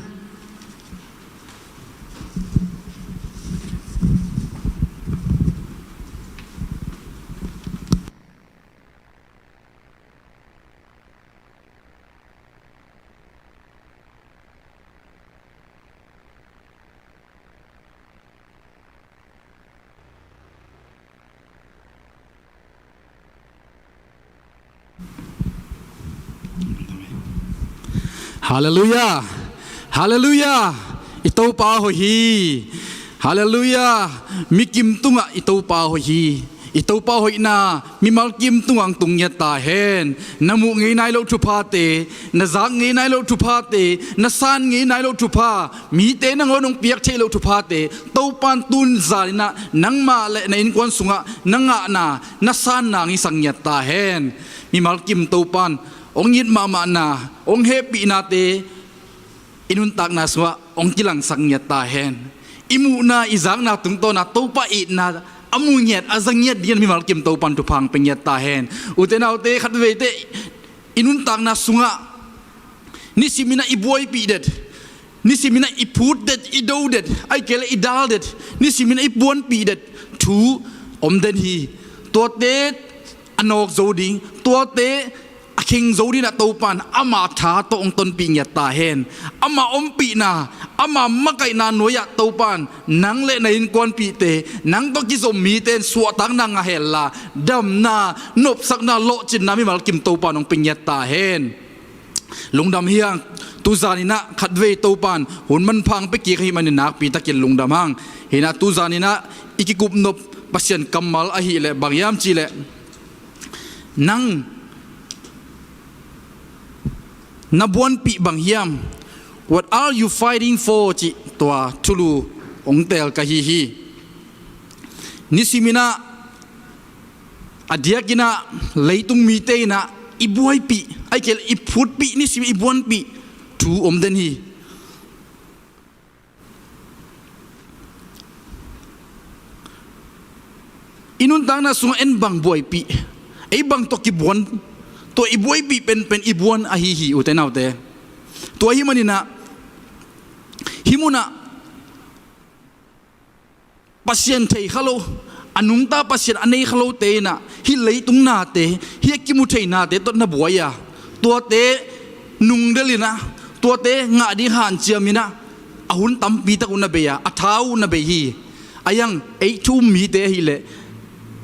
Halleluiah. Halleluiah. I Topa hoih hi. Halleluiah. Mi kim tungah i Topa hoih hi. I Topa hoihna mimal kim tungah hong tung ngiat ta hen. Na muh ngei nai loh thuphate, na zak ngei nai loh thuphate, na san ngei nai loh thupha, mite nangawn hong piak theih loh thuphate Topa'n tun zan in ah nangmah le na innkuan sungah na ngahna, na sanna hong hisak ngiat ta hen. Mimal kim Topa'n hong it mahmahna, hong hehpihnate i nuntakna sungah hong kilangsak ngiat ta hen. I muhna, i zakna tungtawn ah Topa itna a mu ngiat, a za ngiat dingin mimal kim Topa'n thupha hong pia ngiat ta hen. Ute naute, khatveite i nuntakna sungah nisim in ah i buaipih det, nisim in ah i phut det, i do det, ahih kei leh i dal det, nisim in ah i puanpih det thu om den hi. Tuate a nawk zo ding, tuate a kheng zo dingin ah Topa'n ama tha tawh hong tonpih ngiat ta hen. Ama ompihna, ama makaihna nuai-ah Topa'n nang le na innkuanpihte, nang tawh kizom mite in suahtakna ngah henla, damna, nopsakna, lawhcinna mimal kim Topa'n hong pia ngiat ta hen. Lungdam hi hang. Tuzanin ah khatvei Topa'n hun manpha hong pia kik ahih manin nakpi takin lungdam hang. Hi-in ah tuzanin ah i kikupnop Pasian kammal ahih leh bang hiam cih leh, nang na buanpih bang hiam? What are you fighting for? Cih tua thulu hong teel ka hi hi. Nisimin ah a diakin ah leitung mite in ah i buaipih, ahih kei leh i phutpih, nisim i buanpih thu om den hi. I nuntakna sungah en bang buaipih, ei bang tawh kibuan, tua i buaipih penpen i buan ahi hi, ute naute. Tua ahih manin ah hih munah Pasian thei kha lo, a nungta Pasian a nei kha lote in ah hih leitung nate, hih a kimu thei nate tawh na buai a, tuate nungdelh in ah, tuate ngah ding hanciamin ah a hun tampi tak uh na bei a, a tha uh na bei hi. A hiang, ei thu um mite ahih leh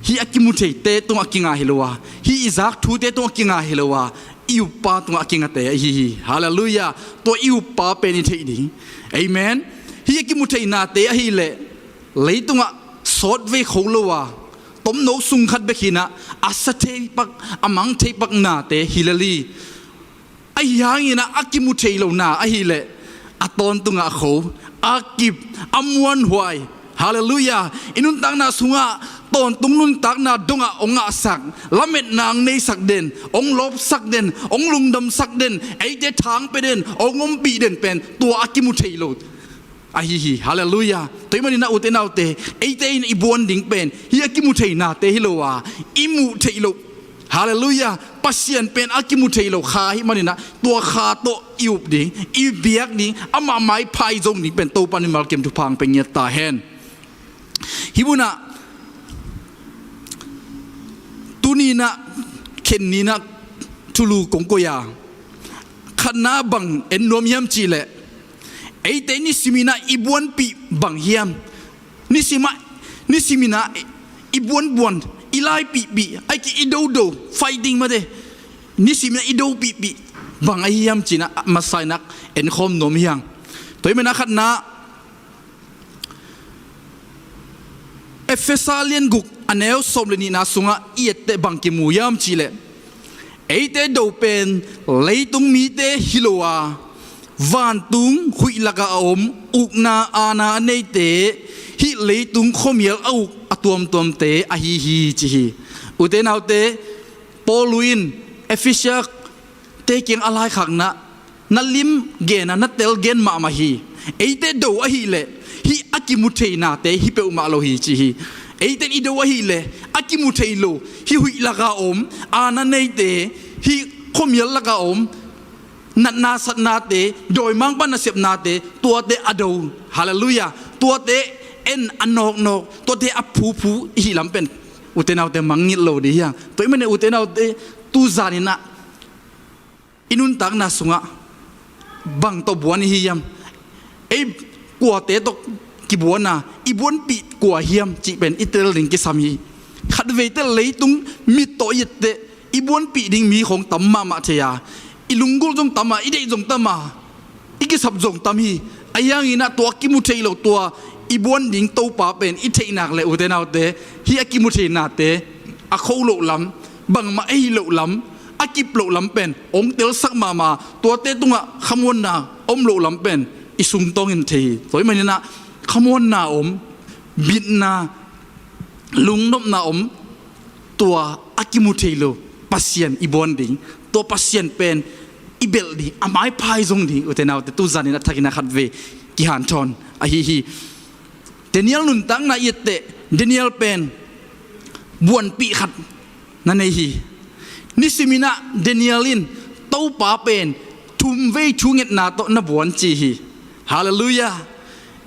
hih a kimu theite tungah kinga hi lo a, hih i zak thute tungah kinga hi lo a, i uppa tungah a kingate ahi hi. Halleluiah. Tua i uppa pen i theih ding. Amen. Hih a kimu thei nate ahih leh leitungah sawt vei kho lo a, tomno sung khat bek hi-in ah a sa thei pak, a mang thei pak nate hi lel hi. Ahi hangin ah a kimu thei lo na ahih leh a tawntungah a kho, a kip, a muanhuai. Halleluiah. I nuntakna sungah tawntung nuntakna dongah hong ngahsak, lametna hong neisak den, hong lawpsak den, hong lungdamsak den, eite thang pia den, hong ompih den pen tua a kimu thei lo ahi hi. Halleluiah. Tua ahih manin ah ute naute, eite in i buan ding pen hih a kimu thei nate hi lo a, i muh theih loh, halleluiah, Pasian pen a kimu thei lo kha ahih manin ah tua kha tawh i up ding, i biak ding, amah maipha i zong ding pen Topa'n mimal kim thupha hong pia ngiat ta hen. Hih munah tuni in ah khen ni in ah thulu kong koih a, khatna bang en nuam hiam cih leh, eite nisimin ah i buanpih bang hiam? Nisim ah, nisimin ah i buanbuan, i laipihpih, ahih kei leh i dodo, fighting mate, nisimin ah i dopihpih bang ahi hiam cih in ah masa-in ah en khawm nuam hi hang. Tua ahih manin ah khatna, Efesa lian guk a neu sawm le nihna sungah i et teh bang kimu hiam cih leh, eite do pen leitung mite hi lo a, vantung huih lakah a om, ukna aana a neite, hih leitung khuamial a uk a tuamtuamte ahi hi, ci hi. Ute naute, Paul in Efesa te kiang a laikhakna, na lim gen a, na tel gen mahmah hi. Eite do ahih leh hih a kimu thei nate hi peuhmah lo hi, ci hi. Eite in i do ahih leh a kimu thei lo, hih huih lakah a om, aana neite, hih khuamial lakah a om, natna satnate, dawimangpa nasepnate, tuate a do. Halleluiah. Tuate en a nawknawk, tuate a phuphu i hih lam pen, ute naute, mangngilh lo ding hi hang. Tua ahih manin ute naute, tuzanin ah i nuntakna sungah bang tawh buan i hi hiam? Ei kuate tawh kibuan a, i buanpih kua hiam cih pen i tel ding kisam hi. Khatvei teh leitung mit tawh i et teh i buanpih ding mi khawng tam mahmah thei a, i lunggulh zong tam a, i deih zong tam a, i kisap zong tam hi. Ahi hangin ah tua kimu thei lo, tua i buan ding Topa pen i theih nak leh, ute naute, hih a kimu thei nate a kho loh lam, bangmah a hih loh lam, a kip loh lam pen hong telsak mahmah, tuate tungah khamuanna om loh lam pen i sungtawng in thei hi. Tua ahih manin ah khamuanna om, bitna, lungnopna om, tua a kimu thei lo Pasian i buan ding, tua Pasian pen i belh ding, a maipha i zong ding, ute naute, tuzanin a thakin a khatvei kihanthawn ahi hi. Daniel nuntakna i et teh, Daniel pen buanpih khat na nei hi. Nisimin ah Daniel in Topa pen thumvei thungetna tawh na buan, ci hi. Halleluiah.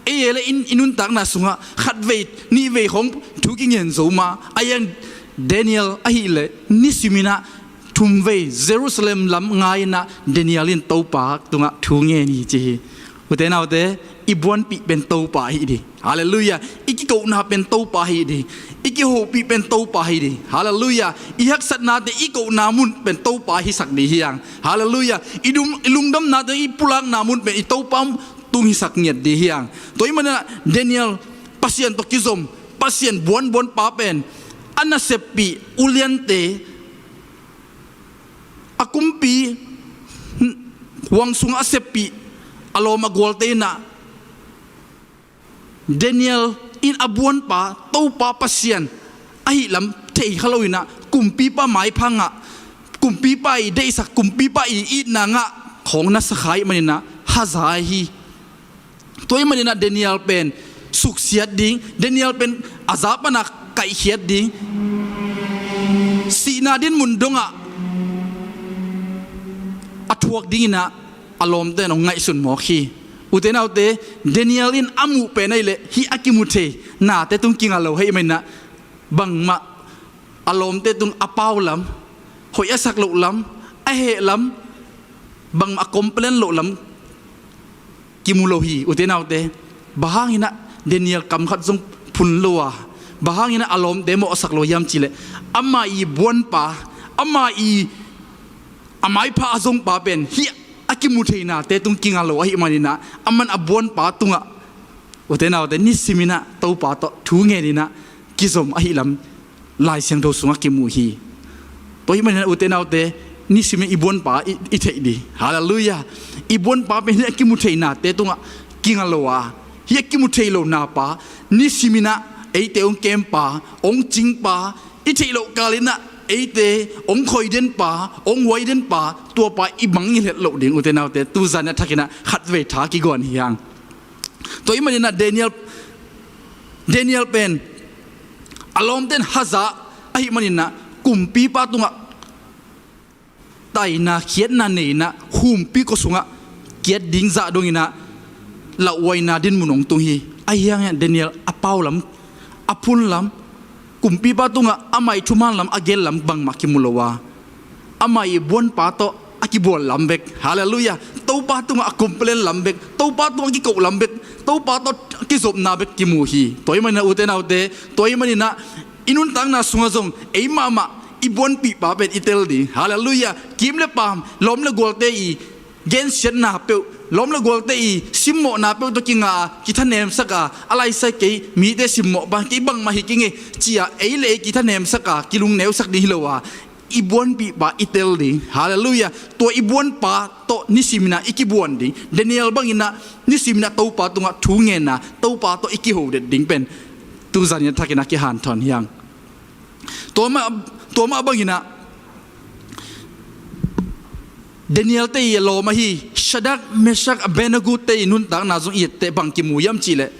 Ei e le in i nuntakna sungah khatvei nihvei khawng thu kingen zo mah a, ahi hang Daniel ahih leh nisimin ah thumvei Jerusalem lam ngai-inah Daniel in Topa tungah thu ngen hi ci hi. Ute naute, i buanpih pen Topa ahi ding. Halleluiah. I kikohna pen Topa ahi ding. I kihopih pen Topa ahi ding. Halleluiah. I haksatnate i kohna mun pen Topa hisak ding hi hang. Halleluiah. I dum, i lungdamnate i pulakna mun pen i Topa tung hisak ngiat ding hi hang. Tua ahih maninah Daniel Pasian tawh kizom, Pasian buanbuan pa pen a naseppih uliante, a kumpi huang sungah a seppih a lawm a gualte inah Daniel in a buanpa Topa Pasian ahihlam thei kha loinah kumpipa maipha ngah, kumpipa i deihsak, kumpipa i itna ngah khawng na sa kha ahih maninah haza hi. Tua ahih maninah Daniel pen suksiat ding, Daniel pen a za pana kaihkhiat ding, sihna dinmun dongah a thuak dinginah a lawmte in hong ngaihsun mawk hi. Ute naute, Daniel in a muh pen ahih leh hih a kimu thei nate tung kinga lo ahih maninah bangmah a lawmte tung a pau lam, hoih a sak loh lam, a heh lam, bangmah a complain loh lam kimu lo hi. Ute naute, bang hanginah Daniel kam khat zong phun lo a, bang hanginah a lawmte mawhsak lo hiam cihleh, ama i buanpa, ama i a maipha a zongpa pen hih a kimu thei nate tung kinga lo ahih maninah aman a buanpa tungah, ute naute, nisiminah Topa tawh thu ngeninah kizom ahihlam Lai Siangtho sungah kimu hi. Tua ahih maninah ute naute, nisimin i buanpa i, i theih ding. Halleluiah. I buanpa pen hih a kimu thei nate tungah kinga lo a, hih a kimu thei lo napa, nisiminah eite hong kempa, hong cingpa, i theih loh kalinah eite hong khoidenpa, hong huaidenpa, tuapa i bang i hlet loh ding. Ute naute, tuzan a thakinah khatvei tha kiguan hi hang. Tua ahih maninah Daniel, Daniel pen a lawmte in haza ahih maninah kumpipa tungah taina khiatna neinah humpi kua sungah kiat ding zah donginah lauhuaina dinmun hong tung hi. Ahi hangin Daniel a pau lam, a phun lam, kumpipa tungah amah i thuman lam a gel lam bangmah kimu lo a, amah i buanpa tawh a kibual lam bek. Halleluiah. Topa tungah a complain lam bek, Topa tungah a kikoh lam bek, Topa tawh a kizopna bek kimu hi. Tua ahih maninah ute naute, tua ahih maninah i nuntakna sungah zong ei mahmah i buanpihpa pen i tel ding. Halleluiah. Kim le paam, lawm le gualte i gensiatna peuh, lawm le gualte i simmawhna peuh tawh kinga a, kithanemsak a, a laisai kei mite simmawhpa, kei bangmah hi kei ing e ci-a ei le ei kithanemsak a, kilungneusak ding hi lo a, i buanpihpa i tel ding. Halleluiah. Tua i buanpa tawh nisiminah i kibuan ding. Daniel banginah nisiminah Topa tungah thu ngenna, Topa tawh i kihodet ding pen tuzan in a thakinah kihanthawn hi hang. Tua mah, tua mah banginah Daniel te i a lawm ahi Shadrach, Meshach, Abednego te i nuntakna zong i etteh bang kimu hiam cihleh,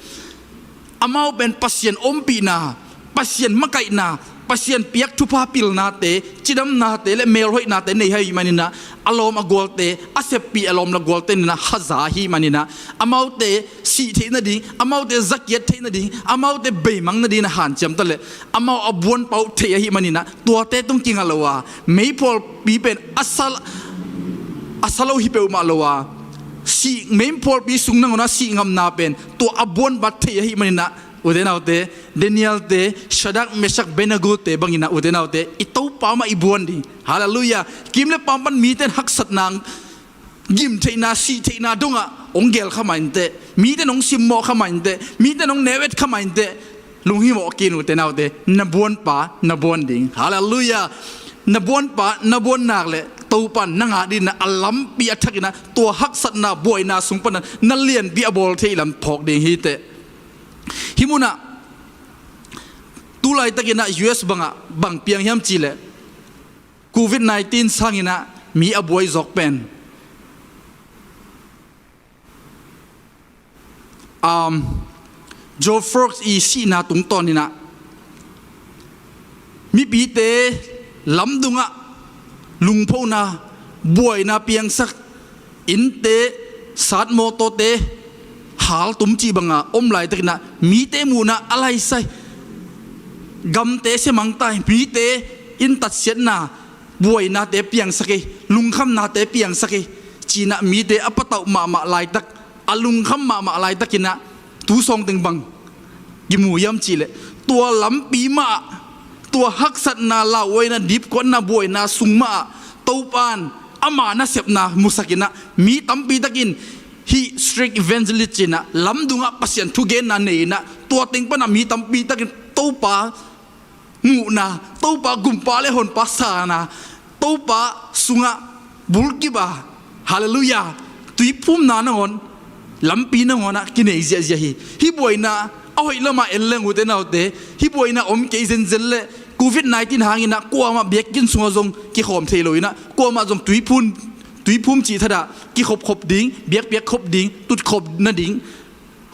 amau pen Pasian ompihna, Pasian makaihna, Pasian piak thupha pilnate, cidamnate le melhoihnate nei ahih maninah a lawm a gualte, a seppih a lawm le gualte inah haza ahih maninah amaute sih theih nading, amaute zakiat theih nading, amaute beimang nading a hanciam taleh amau a buanpa uh thei ahih maninah tuate tung kinga lo a, meiphualpi pen a sa, a sa lo hi peuhmah lo a, sih, meiphualpi sung nangawnah sih ngamna pen tua a buanpa thei ahih maninah ute naute, Daniel te, Shadrach, Meshach, Abednego te banginah ute naute, i Topa mah i buan ding. Halleluiah. Kim le paam pan mite in haksatna, gimtheihna, sihtheihna dongah hong gel kha mah inteh, mite in hong simmawh kha mah inteh, mite in hong neu-et kha mah inteh, lunghimawh kei un ute naute, na buanpa na buan ding. Halleluiah. Na buanpa na buan nak leh Topa in nang adingin a lampi a thakinah tua haksatna buaina sung panah na lianpi a bawl thei lam phawk ding hi teh. Hih munah tu laitakinah U S bangah bang piang hiam cihleh, covid nineteen sanginah mi a buai zawk pen, um, Joe Fox i sihna tungtawninah mipite lamdungah lungphona, buaina piangsak, innte, sat mawtawte haltum cih banga om laitakinah mite muhna a laisai, gamte siamangtai, mite in tatsiatna, buainate piangsak ei, lungkhamnate piangsak ei, ci-in ah mite a patauh mahmah laitak, a lungkham mahmah laitakin ah tu sawng teng bang kimu hiam cih leh, tua lampi mah ah, tua haksatna, lauhuaina, dipkuatna, buaina sung mah ah Topa in ama nasepna musakin ah mi tampi takin hih street evangelist ci-in ah lamdung ah Pasian thugenna nei-in ah, tua teng pan ah mi tampi takin Topa muhna, Topa gumpa le honpa sana, Topa sungah bulkip a, halleluiah, tuiphumna nangawn, lampi nangawn ah kinei ziahziah hi. Hih buaina a hoih lamah en leng, ute naute, hih buaina om kei zenzen leh, covid nineteen hangin ah kuamah biakinn sungah zong kikhawm thei lo-in ah, kuamah zong tuiphum, tuiphum cih thadah kikhopkhop ding, biakpiak khop ding, tutkhop nading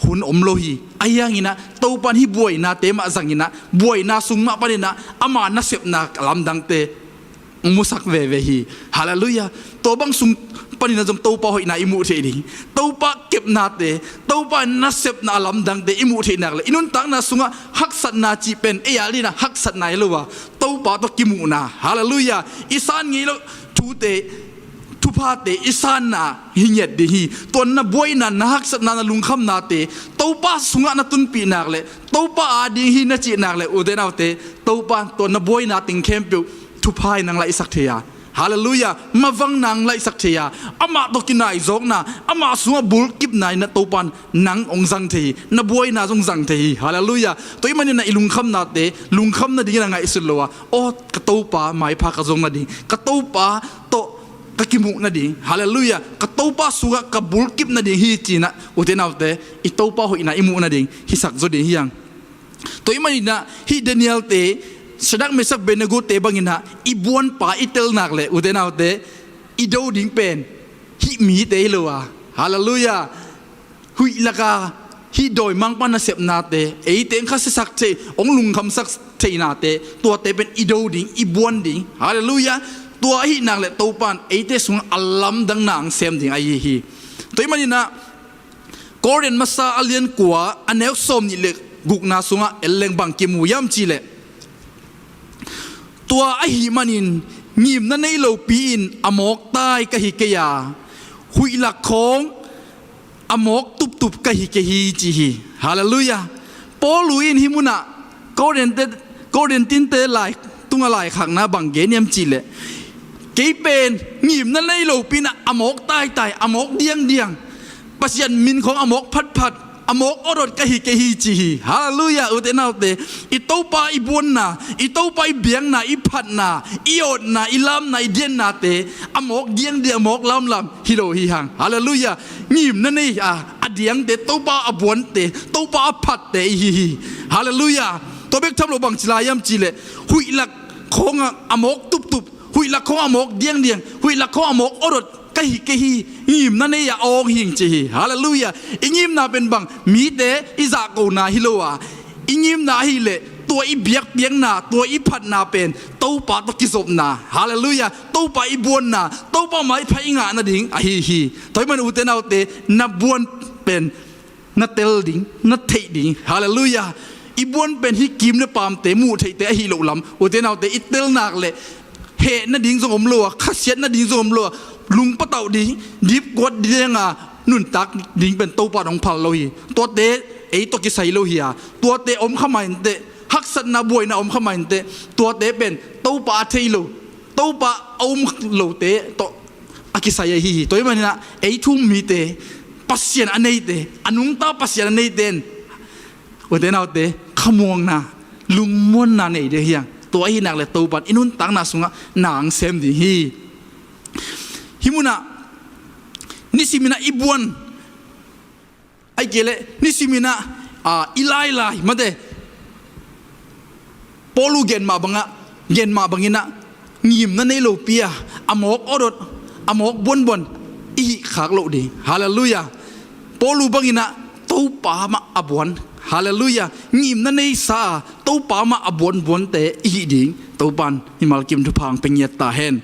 hun om lo hi. Ahi hangin ah Topa in hih buainate mah zangin ah, buaina sung mah panin ah ama nasepna lamdangte musak veve hi. Halleluiah. Tua bang sung panin ah zong Topa hoihna i muh theih ding, Topa kepnate, Topa nasepna a lamdangte i muh theih nak leh, i nuntakna sungah haksatna cih pen ei a dingin ah haksatna hi lo a, Topa tawh kimuhna, halleluiah, i san ngei loh thute, thuphate i sanna hi ngiat ding hi. Tua na buaina, na haksatna, na lungkhamnate Topa sungah na tunpih nak leh, Topa a ding hi na cih nak leh, ute naute, Topa in tua na buaina teng khempeuh thupha in nang laihsak thei a, halleluiah, mavangna nang laihsak thei a, amah tawh kinaizawkna, amah sungah bulkipna in ah Topa in nang hong zang thei hi. Na buaina zong zang thei hi. Halleluiah. Tua ahih manin ah i lungkhamnate lungkham nadingin a ngaihsut lo a, aw, ka Topa maipha ka zawng nading, ka Topa tawh ka kimuh nading, halleluiah, ka Topa sungah ka bulkip nading hi ci-in ah, ute naute, i Topa hoihna i muh nading hisak zaw ding hi hang. Tua ahih manin ah hih Daniel-te, Shadrach, Meshach, Abednego-te bangin ah i buanpa i tel nak leh, ute naute, i do ding pen hih mite hi lo a, halleluiah, huih laka hih dawimangpa nasepnate, eite hong khasiasak thei, hong lungkhamsak theihnate, tuate pen i do ding, i buan ding, halleluiah. Tua ahih nak leh Topa in eite sungah a lamdang na hong sem ding ahi hi. Tua ahih manin ah Korin masa a lian kua, a neu sawmnih le gukna sungah en leng bang kimu hiam cih leh, tua ahih manin ngimna nei lopi-in a mawktai ka hi kei a, huih lak khawng a mawk tuptup ka hi kei hi, ci hi. Halleluiah. Paulu in hih munah Korin-te, Korin-tinte lai, tungah laikhakna bang gen hiam cih leh, kei pen ngimna nei lopi-in ah a mawk taitai, a mawk diangdiang, Pasian min khawng a mawk phatphat, a mawk awdawt ka hi kei hi, ci hi. Halleluiah, ute naute. I Topa i buanna, i Topa i biakna, i phatna, i awtna, i lamna, i diannate a mawk diangdiang, a mawk lamlam hi lo hi hang. Halleluiah. Ngimna nei a, a diangte, Topa a buante, Topa a phatte i hi hi. Halleluiah. Tua bek tham lo, bangci lai hiam cih leh, huih lak khawngah a mawk tuptup, huih lak khawngah a mawk diangdiang, huih lak khawngah a mawk awdawt ka hi kei hi, ngimna nei a awng hing, ci hi. Halleluiah. I ngimna pen bang, mite i zahkona hi lo a, i ngimna ahih leh tua i biakpiakna, tua i phatna pen Topa tawh kizopna, halleluiah, Topa i buanna, Topa maipha i ngah nading ahi hi. Tua ahih manin, ute naute, na buan pen na tel ding, na theih ding. Halleluiah. I buan pen hih kim le paamte muh theihte ahi loh lam, ute naute, i tel nak leh heh nading zong om lo a, khasiat nading zong om lo a, lungpatauh ding, dipkuat ding a nuntak ding pen Topa in hong phal lo hi. Tuate ei tawh kisai lo hi a, tuate om kha mah inteh, haksatna, buaina om kha mah inteh, tuate pen Topa a thei lo, Topa a um lote tawh a kisai ahi hi. Tua ahih manin ah ei thu-um mite, Pasian a neite, a nungta Pasian a neite in, ute naute, khamuanna, lungmuanna nei ding hi hang. Tua ahih nak leh Topa in i nuntakna sungah na hong sem ding hi. Hih munah nisimin ah i buan, ahih kei leh nisimin ah, a, i lailai, mate, Paulu gen mah bangah, gen mah bangin ah, ngimna nei lopi a, a mawk awdawt, a mawk buanbuan i hih khak loh ding. Halleluiah. Paulu bangin ah Topa mah a buan. Halleluiah. Ngimna neisa a, Topa mah a buanbuante i hih ding Topa in mimal kim thupha hong pia ngiat ta hen.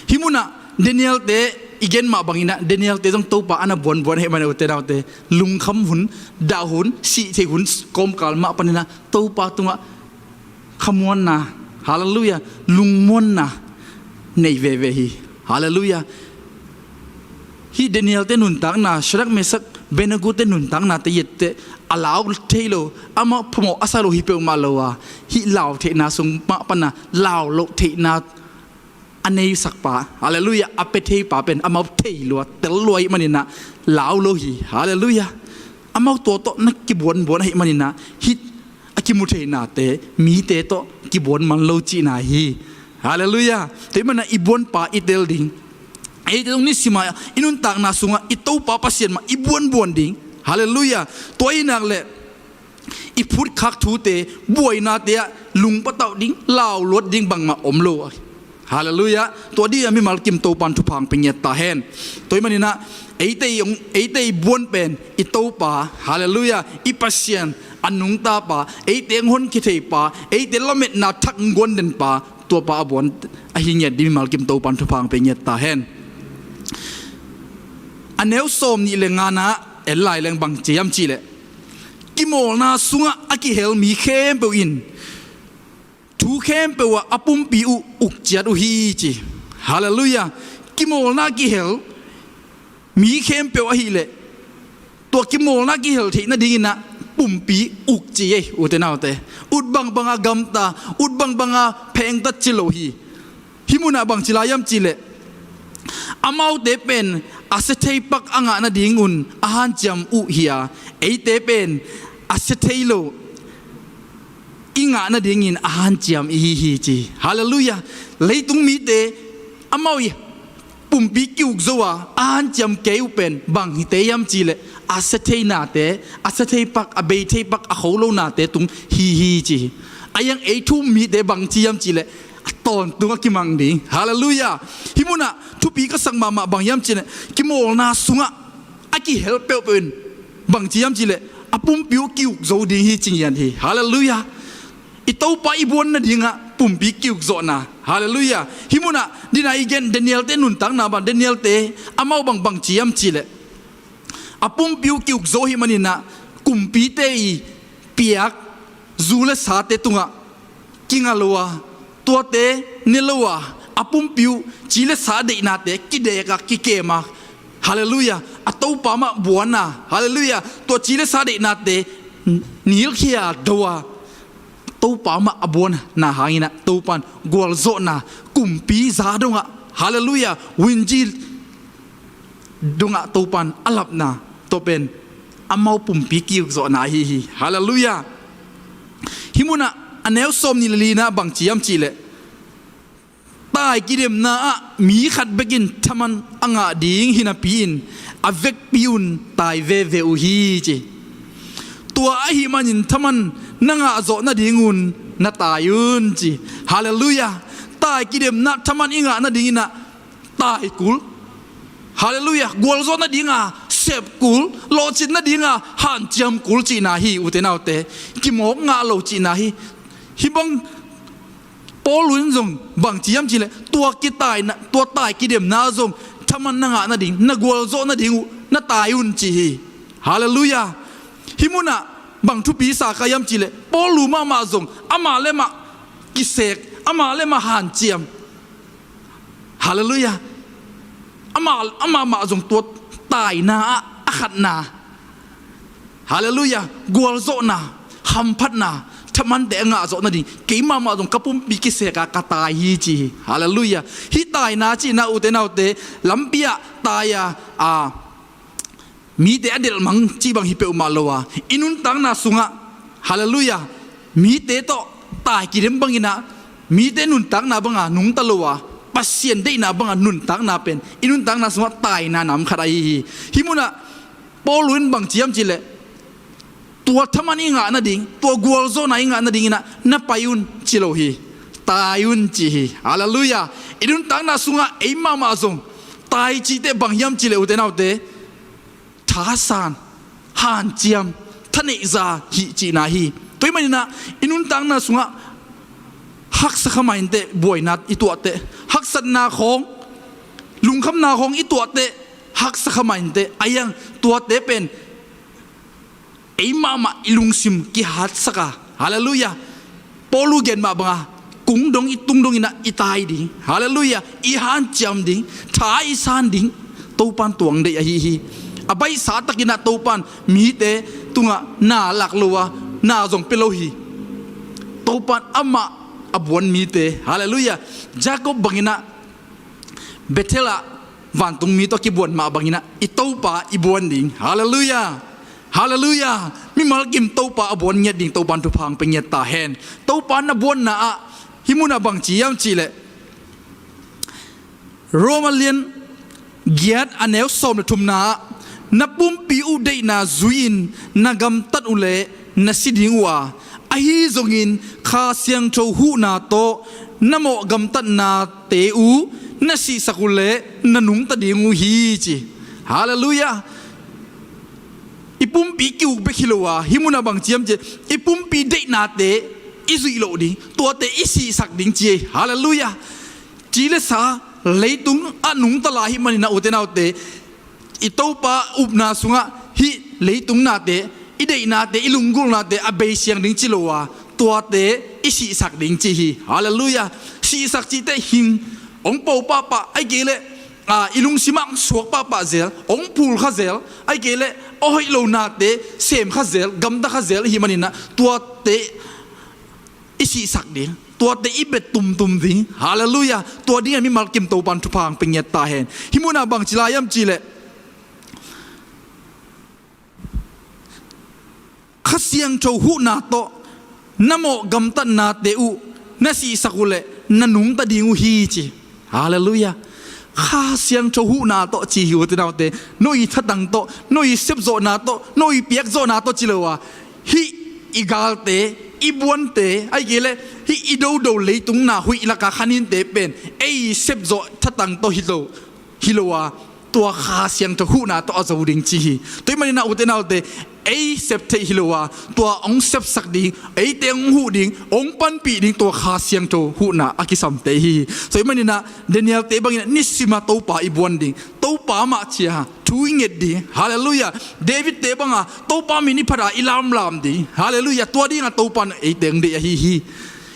Hih munah Daniel-te i gen mah bangin ah, Daniel-te zong Topa a na buanbuan ahih manin, ute naute, lungkham hun, dah hun, sih theih hun kawmkal mah panin ah Topa tungah khamuanna, Halleluiah. Lungmuanna nei veve hi. Halleluiah. Hih Daniel te nuntakna, Shadrach, Meshach, Abednego te nuntakna te i et teh a lau thei lo, amah phamawh a sa lo hi peuhmah lo a, hih lau theihna sung mah pana lau loh theihna a neisak pa, halleluiah, a pia thei pa pen amau thei lua, tel lua ahih maninah lau lo hi. Halleluiah. Amau tua tawh na kibuanbuan ahih maninah hih a kimu theihnate mite tawh kibuan man lo cihna hi. Halleluiah. Tua ahih maninah i buanpa i tel ding. Eite zong nisimah i nuntakna sungah i Topa Pasian mah i buanbuan ding. Halleluiah. Tua ahih nak leh i phutkhak thute, buainate ah lungpatauh ding, lau luat ding bangmah om lo. Halleluiah. Tua dih a mimal kim Topan thupha hong pia ngiat ta hen. Tua ahih maninah eite i hong, eite i buan pen i Topa, halleluiah, i Pasian, a nungta pa, eite hong honkhia thei pa, eite lametna thak hong guan den pa, tua pa a buan ahi ngiat dih mimal kim Topan thupha hong pia ngiat ta hen. A neu sawm nih le ngana en lai leng bang ci hiam cih leh, kimawlna sungah a kihel mi khempeuh in thu khempeuh ah a pumpi uh uk ciat uh hi, ci. Halleluiah. Kimawlna a kihel mi khempeuh ahih leh tua kimawlna a kihel theih nadinginah pumpi uk ci ei, ute naute. Ut bangbanga gamta, ut bangbanga phengtat ci lo hi. Hih munah bang ci lai hiam cih leh, amaute pen a sia thei pak a ngah nadingun a hanciam uh hi a, eite pen a sia thei lo i ngah nadingin a hanciam i hi hi, ci. Halleluiah. Leitung mite amau i pumpi ki-uk zo a, a hanciam kei uh pen bang hite hiam cih leh, a sia thei nate, a sia thei pak, a bei thei pak, a kho lo nate tung hi hi, ci hi. A iang ei thu um mite bang ci hiam cih leh, a tawntung a kimang ding. Halleluiah. Hih munah thupi ka sak mahmah bang hiam cih leh, kimawlna sungah a kihel peuhpeuh in bang ci hiam cih leh, a pumpi uh ki-uk zo ding hi, ci ngiat hi. Halleluiah. I Topa i buan nadingah pumpi ki-uk zawhna. Halleluiah. Hih munah dina i gen Daniel te nuntakna bang, Daniel te amau bang bang ci hiam cih leh, a pumpi uh ki-uk zo ahih maninah kumpite i piak zu le sate tungah kinga lo a, tuate ne lo a, a pumpi uh ci le sa deihnate kidek a, kikem a, halleluiah, a Topa mah buan a, halleluiah, tua ci le sa deihnate nilkhia do a, Topa mah a buanna hanginah Topan gualzawhna, kumpi za dongah, halleluiah, winji dongah Topan a lapna, tua pen amau pumpi ki-uk zawhna ahi hi. Halleluiah. Hih munah a neu sawm nih le lina bang ci hiam cih leh, tai kidemna ah mi khat bekin thaman a ngah ding hi napi-in a vekpi un tai veve uh hi, ci. Tua ahih manin thaman na ngah zawh nadingun na tai un, ci. Halleluiah. Tai kidemna thaman i ngah nadinginah tai kul. Halleluiah. Gualzawh nadinga sep kul, lawhcin nadinga hanciam kul cihna hi, ute naute. Kimawk ngah lo cihna hi. Hih bang Paul in zong bang ci hiam cih leh, tua kitaina, tua tai kidemna zong thaman na ngah nading, na gualzawh nading uh na tai un, ci hi. Halleluiah. Hih munah bang thupi sa ka hiam cih leh, Paul mahmah zong amah le amah kisek, amah le amah hanciam. Halleluiah. Amah, amah mah zong tua taina ah a khatna, halleluiah, gualzawhna, hamphatna, thamante a ngah zawh nading, keimah mah zong ka pumpi kisek a ka tai hi, ci hi. Halleluiah. Hih taina cihna, ute naute, lampi ah tai a, a, mite a delhmang cih bang hi peuhmah lo a, i nuntakna sungah, halleluiah, mite tawh tai kidem banginah, mite nuntakna banga nungta lo a, Pasian deihna banga nuntakna pen i nuntakna sungah taina nam khat ahi hi. Hih munah Paul in bang ci hiam cih leh, tua thaman i ngah nading, tua gualzawhna i ngah nadinginah na pai un, ci lo hi. Tai un, ci hi. Halleluiah. I nuntakna sungah ei mahmah zong tai cihte bang hiam cih leh, ute naute, thasan, hanciam, thaneihza hih cihna hi. Tua ahih maninah i nuntakna sungah haksa kha mah inteh, buaina i tuahteh, haksatna khawng, lungkhamna khawng i tuahteh, haksa kha mah inteh, a iang tuate pen ei mahmah i lungsim kihatsak a, halleluiah, Paul uh gen mah banga tung dong i tung dong inah i tai ding. Halleluiah. I hanciam ding, tha i san ding. Topan tua hong deih ahi hi. A baihsa takinah Topan mite tungah na lak lo a, na zong pia lo hi. Topan amah a buan mite. Halleluiah. Jacob banginah Bethel ah vantung mi tawh kibuan mah banginah i Topa i buan ding. Halleluiah. Halleluiah. Mimal kim Topa a buan ngiat ding Topan thupha hong pia ngiat ta hen. Topa na buanna ah hih munah bangci hiam cihleh, Roma lian giat a neu sawm le thumna ah, na pumpi uh deihna zui-in na gamtat uhleh na si ding uh a, ahi zongin Kha Siangtho huhna tawh na mawh gamtatnate uh na sihsak uhleh na nungta ding uh hi, ci. Halleluiah. I pumpi ki-uk bek hi lo a, hih munah bangci hiam cihleh, i pumpi deihnate i zuih loh ding, tuate i sihsak ding ci hi. Halleluiah. Ci le sa, leitung a nungta lai ahih maninah ute naute, i Topa upna sungah hih leitung nate, i deihnate, i lunggulhnate a bei siang ding ci lo a, tuate i sihsak ding ci hi. Halleluiah. Sihsak cih teh hing hong po pahpah, ahih kei leh, a, i lungsim ah hong suak pahpah zel, hong phul kha zel, ahih kei leh a hoih lo nate sem kha zel, gamta kha zel ahih maninah tuate i sihsak ding, tuate i bia tumtum ding. Halleluiah. Tua dingah mimal kim Topan thupha hong pia ngiat ta hen. Hih munah bangci lai hiam cihleh, Kha Siangtho huhna tawh na mawh gamtatnate uh na sihsak uhleh na nungta ding uh hi, ci. Halleluiah. Kha Siangtho huhna tawh ci hi ute naute. No i thatang tawh, no i sepzawhna tawh, no i piakzawhna tawh ci lo a, hih i galte, i buante, ahih kei leh hih i dodo leitung na huih laka khaninte pen ei sepzawh thatang tawh hi lo, hi lo a, tua Kha Siangtho huhna tawh a zo ding ci hi. Tua ahih maninah ute naute, ei sep theih hi lo a, tua hong sepsak ding, eite hong huh ding, hong panpih ding, tua Kha Siangtho huhna a kisamte hi hi. Tua ahih maninah Daniel-te bangin nisim a Topa i buan ding, Topa mah ci-a thu i nget ding. Halleluiah. David-te banga Topa min i phat a i lamlam ding. Halleluiah. Tua dingah Topan eite hong deih ahi hi.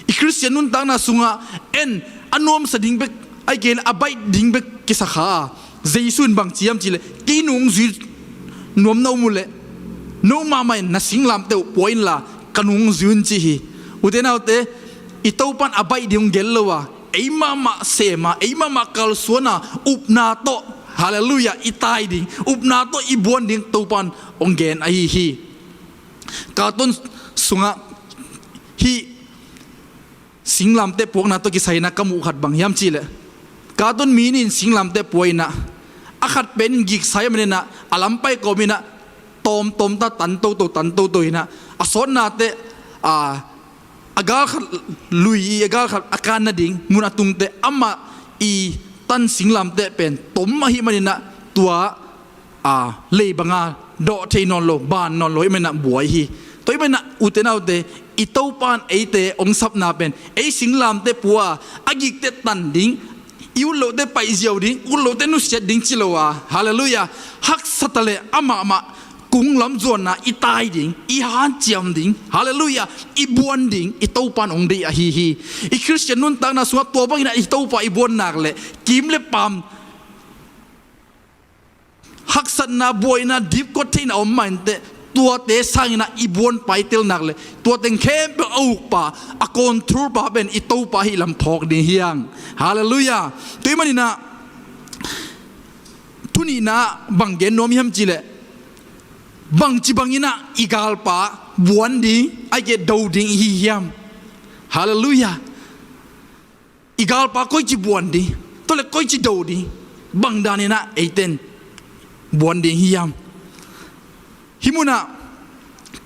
I Khristian nuntakna sungah en a nuamsa ding bek, ahih kei leh a baih ding bek kisa kha a, Jesu in bangci hiam cihleh, kei nung zui nuam na om uhleh, no mahmah in na singlamteh uh pua inla, ka nung zui un ci hi. Ute naute, i Topan a baih ding hong gen lo a, ei mahmah sem a, ei mahmah kalsuan a, upna tawh, halleluiah, i tai ding, upna tawh i buan ding Topan hong gen ahi hi. Cartoon sungah hih singlamteh puakna tawh kisai inah ka muh khat bang hiam cihleh, cartoon mi nih in singlamteh pua inah, a khat pen in giksa ahih maninah a lampai kawm inah tawmtawm ta, tan toto, tan toto inah, a sawtna teh, a, a gal khat lui i, a gal khat a kan nading mun a tung teh amah i tan singlamteh pen tom ahih maninah tua, a, lei banga dawh thei nawn lo, ban nawn lo ahih maninah buai hi. Tua ahih maninah ute naute, i Topan eite hong sapna pen ei singlamteh pua a, a gik teh tan ding, i ut loh teh paih ziau ding, ut loh teh nusiat ding ci lo a, halleluiah, haksa ta leh amah mah kung lam zuanna i tai ding, i hanciam ding, halleluiah, i buan ding i Topan hong deih ahi hi. I Khristian nuntakna sungah tua bangin ah i Topa i buan nak leh kim le paam, haksatna, buaina, dipkuat theihna om mah inteh, tuate sangin ah i buan paitel nak leh tua teng khempeuh a ukpa, a control pa pen i Topa ahih lam phawk ding hi hang. Halleluiah. Tua ahih manin ah thu nihna ah bang gen nuam i hiam cih leh, bangci bangin ah i galpa buan ding, ahih kei leh do ding i hi hiam? Halleluiah. I galpa koici buan ding, tua leh koici do ding, bang danin ah eite in buan ding hi hiam? Hih mun ah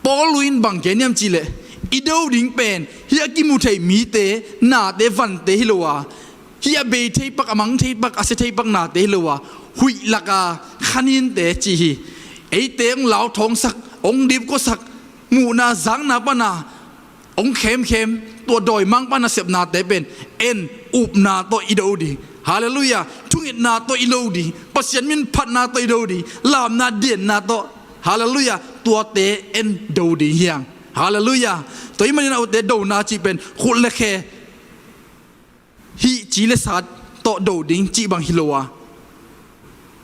Paul in bang gen hiam cih leh, i do ding pen hih a kimu thei mite nate vante hi lo a, hih a bei thei pak, a mang thei pak, a sia thei pak nate hi lo a, huih lak a kha ninte ci hi. Eite hong lauthawngsak, hong dipkuasak, muhna zakna pan a hong khemkhem, tua dawimangpa nasepnate pen en, upna tawh i do ding. Halleluiah. Thungetna tawh i do ding. Pasian min phatna tawh i do ding. Lamna dienna tawh, halleluiah, tuate en do ding hi hang. Halleluiah. Tua ahih manin ah ute, dona cih pen khut le khe, hih ci le sa tawh do ding cih bang hi lo a,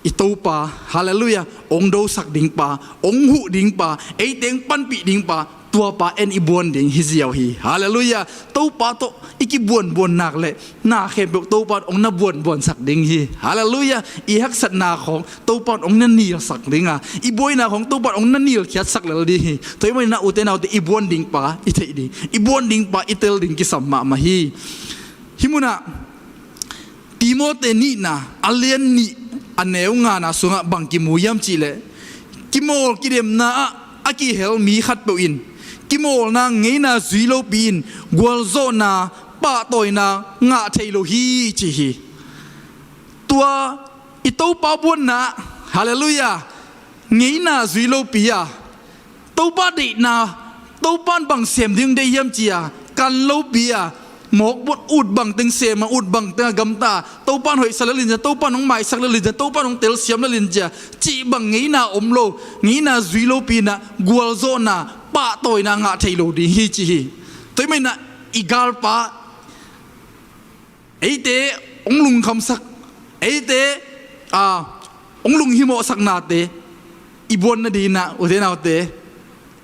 i Topa, halleluiah, hong dosak ding pa, hong huh ding pa, eite hong panpih ding pa, tua pa en i buan ding hi ziau hi. Halleluiah. Topa tawh i kibuanbuan nak le na khempeuh Topa in hong na buanbuansak ding hi. Halleluiah. I haksatna khawng Topa in hong na nilsak ding a, i buaina khawng Topa in hong na nilkhiatsak lel ding hi. Tua ahih manin ah, ute naute, i buan ding pa i theih ding, i buan ding pa i tel ding kisam mahmah hi. Hih munah Timote nihna a lian nih a neu ngana sungah bang kimu hiam cihleh, kimawl kidemna ah a kihel mi khatpeuh in kimawlna ngeina zui lopi in gualzawhna, pahtawina ngah thei lo hi, ci hi. Tua i Topa buanna ah, halleluiah, ngeina zui lopi a, Topa deihna, Topa in bang sem ding deih hiam ci a kan lopi a, mawk buat ut bangteng sem a, ut bangteng a gamta, Topa in hoihsa lel in cia, Topa in hong maisak lel in cia, Topa in hong telsiam lel in cia, cih bang ngeina om lo, ngeina zui lopi in ah gualzawhna, pahtawina ngah thei lo ding hi, ci hi. Tua ahih manin ah i galpa, eite hong lungkhamsak, eite, a, hong lunghimawhsaknate i buan nadingin ah, ute naute,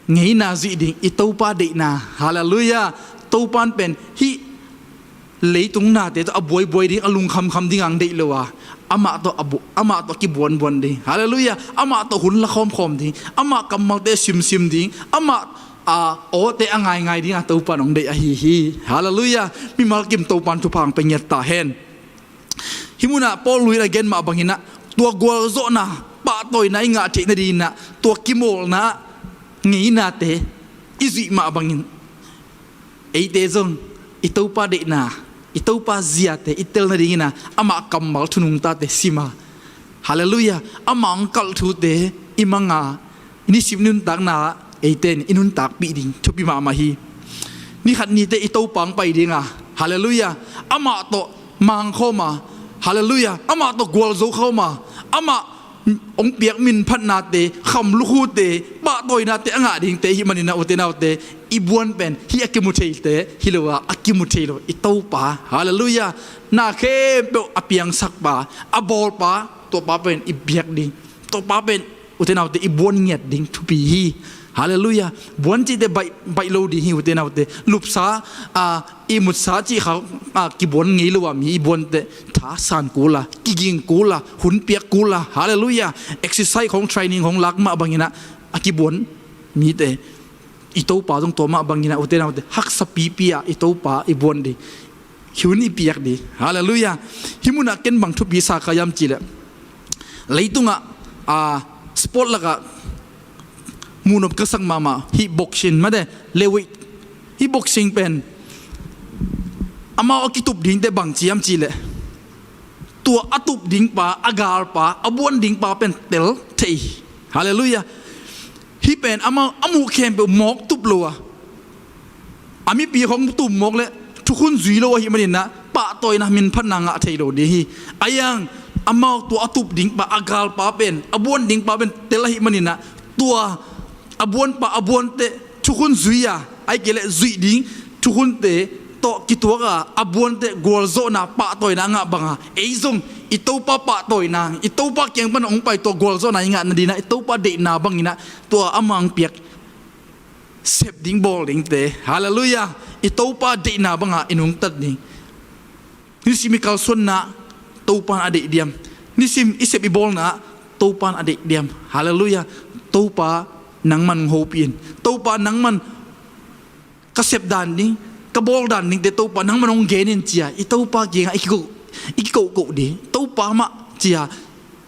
ngeina zuih ding i Topa deihna, halleluiah, Topa in pen hih leitung nate tawh a buaibuai ding, a lungkhamkham ding hong deih lo a, amah tawh a bu-, amah tawh a kibuanbuan ding, halleluiah, amah tawh hun la khawmkhawm ding, amah kammalte simsim ding, amah a awte a ngaingai ding a Topa in hong deih ahi hi. Halleluiah. Mimal kim Topa in thupha hong pia ngiat ta hen. Hih munah Paul lui in a gen mah bangin ah, tua gualzawhna, pahtawina i ngah theih nadingin ah, tua kimawlna ah ngeinate i zuih mah bangin, eite zong i Topa deihna, i Topa ziate i tel nadingin ah, amah kammal thu nungtate sim a, halleluiah, amah hong kalh thute i mang a, i nisim i nuntakna ah eite in i nuntakpih ding thupi mahmah hi. Ni khat ni teh i Topa hong pai ding a, halleluiah, amah tawh mangkhawm a, halleluiah, amah tawh gualzo khawm a, amah hong piak minphatnate, kham lukhute, pahtawinate a ngah dingte i hih manin ah, ute naute, i buan pen hih a kimu theite hi lo a, a kimu thei lo i Topa, halleluiah, na khempeuh a piangsak pa, a bawl pa, tua pa pen i biak ding, tua pa pen, ute naute, i buan ngiat ding thupi hi. Halleluiah. Buan cihte baih, baih lo ding hi, ute naute. Lupsa, a, ihmutsa cih kha, a, kibuan ngei lo a, mi i buante tha san kul a, kiging kul a, hun piak kul a, halleluiah, exercise khawng, training khawng lak mah bangin ah a kibuan mite, i Topa zong tua mah bangin ah, ute naute, haksa pipi a i Topa i buan ding, hun i piak ding, halleluiah. Hih munah ken bang thupi sa ka hiam cihleh, leitungah, a, sport lakah muhnop ka sak mahmah hih boxing, mate, lewei, hih boxing pen amau a kitup dingte bang ci hiam cihleh, tua a tup ding pa, a gal pa, a buan ding pa pen tel thei hi. Halleluiah. Hih pen amau a muh khempeuh mawk tup lo a, a mipi khawng tum mawk leh thukhun zui lo ahih manin ah, pahtawina, minphatna ngah thei lo ding hi. A iang, amau tua a tup ding pa, a gal pa pen, a buan ding pa pen tel ahih manin ah, tua a buan pa, a buante thukhun zui a, ahih kei leh zuih ding thukhunte tawh kituak a, a buante gualzawhna, pahtawina a ngah bang a, ei zong i Topa pahtawina, i Topa kiang pan hong pai tua gualzawhna i ngah nadingin ah, i Topa deihna bangin ah, tua amah hong piak sep ding, bawl dingte, halleluiah, i Topa deihna bang a i nungtat ding. Nisim i kalsuanna ah Topa in a deih diam? Nisim i sep i bawlna ah Topa in a deih diam? Halleluiah. Topa, nangman hong hopih in. Topa, nangman ka sep dan ding, ka bawl dan dingte, Topa, nangman hong gen in, ci a i Topa kiangah i kiko, i kikohkoh ding, Topa mah, ci a,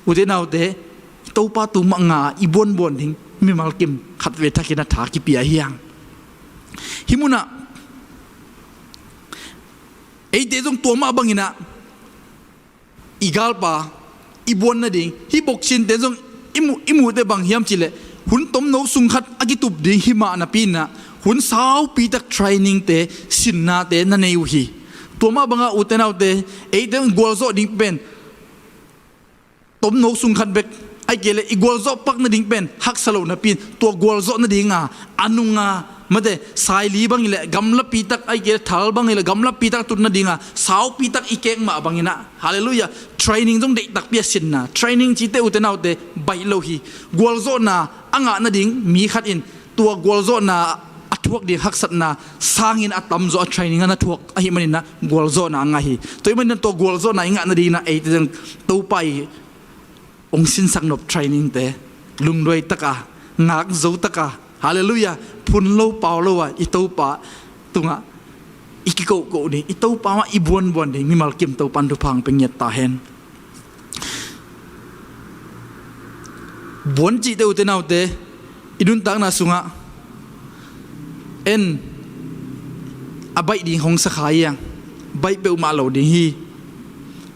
ute naute, Topa tu mah nga i buanbuan ding mimal kim khatvei thakin a tha kipia hi hang. Hih munah eite zong tua mah bangin ah i galpa i buan nading, hih boxingte zong i muh, i muhte bang hiam cihleh, hun tomno sung khat a kitup ding hi mah napi-in ah, hun saupi tak trainingte, sinnate na nei uh hi. Tua mah bangah, ute naute, eite zong gualzawh ding pen tomno sung khat bek, ahih kei leh i gualzawh pak nading pen haksa lo napi-in, tua gualzawh nadinga a nunga Mate, saili bang hileh gamlapi tak, ahih kei leh thal bang hileh gamlapi tak tut nadinga saupi tak i kek mah bangin ah, halleluiah, training zong deih takpi a sinna. Training cihte, ute naute, baih lo hi. Gualzawhna a ngah nading mi khat in tua gualzawhna a thuak ding haksatna sangin a tamzaw a training a na thuak ahih manin ah gualzawhna a ngah hi. Tua ahih manin ah tua gualzawhna i ngah nadingin ah eite zong Topa i hong sinsak nop trainingte lungduai taka, ngakzo taka, halleluiah, phun lo pau lo a i Topa tungah i kikohkoh ding, i Topa mah i buanbuan ding mimal kim Topan thupha hong pia ngiat ta hen. Buan cihte, ute naute, i nuntakna sungah en a baih ding hong sakha hiang, baih peuhmah lo ding hi.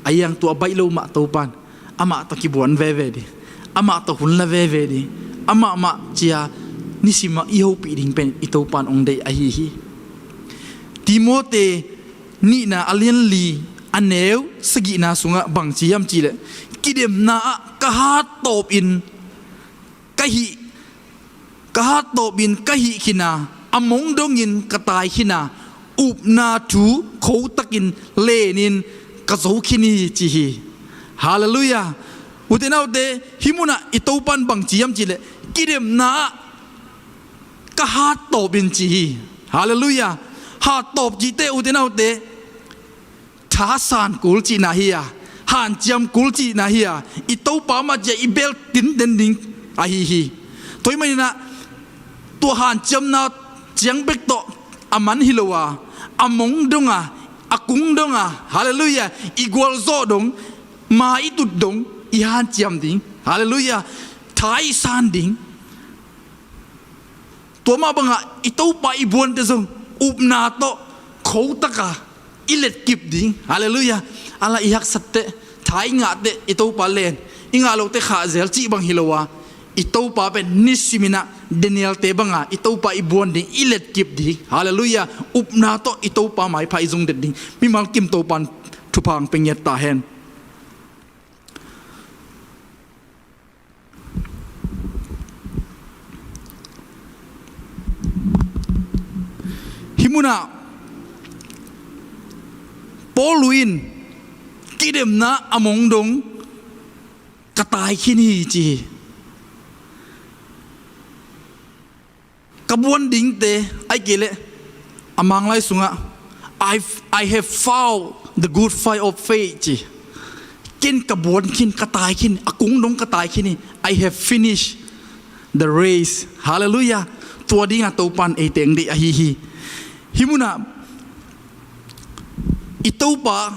A hiang tua baih lo mah Topan amah tawh kibuan veve ding, amah tawh hun la veve ding, amah mah cia nisimah i hopih ding pen i Topan hong deih ahi hi. Timote nihna a lianli a neu sagihna sungah bangci hiam cihleh, kidemna ah ka hattawpin ka hih ka hattawpin ka hih khina, a mong dongin ka tai khina, upna thu khotakin lenin ka zo khin hi ci hi. Halleluiah. Ute naute, hih munah i Topan bangci hiam cihleh, kidemna ah ka hattawpin ci hi. Halleluiah. Hattawp cihte, ute naute, thasan kul cihna hi a, hanciam kul cihna hi a, i Topa mah cia i bel tinten ding ahi hi. Tua ahih manin ah tua hanciamna ciang bek tawh a man hi lo a, a mong dong a, a kung dong a, halleluiah, i gualzawh dong, ma i tut dong i hanciam ding, halleluiah, tha i san ding. Tua mah bangah i Topa i buante zong upna tawh khotaka i letkip ding. Halleluiah. A la i haksat teh, tha i ngah teh i Topa len, i ngah loh teh khahzel cih bang hi lo a, i Topa pen nisimin ah Daniel-te banga i Topa i buan ding, i letkip ding. Halleluiah. Upna tawh i Topa maipha i zong det ding. Mimal kim Topan thupha hong pia ngiat ta hen. Hih munah Paul in kidemna a mong dong ka tai khin hi ci hi. Ka buan dingte, ahih kei leh a Manglai sungah, "I, I have found the good fight of faith," ci. Ken ka buan khin, ka tai khin, a kung dong ka tai khin hi. "I have finished the race." Halleluiah. Tua dinga Topan eite hong deih ahi hi. Hih munah i Topa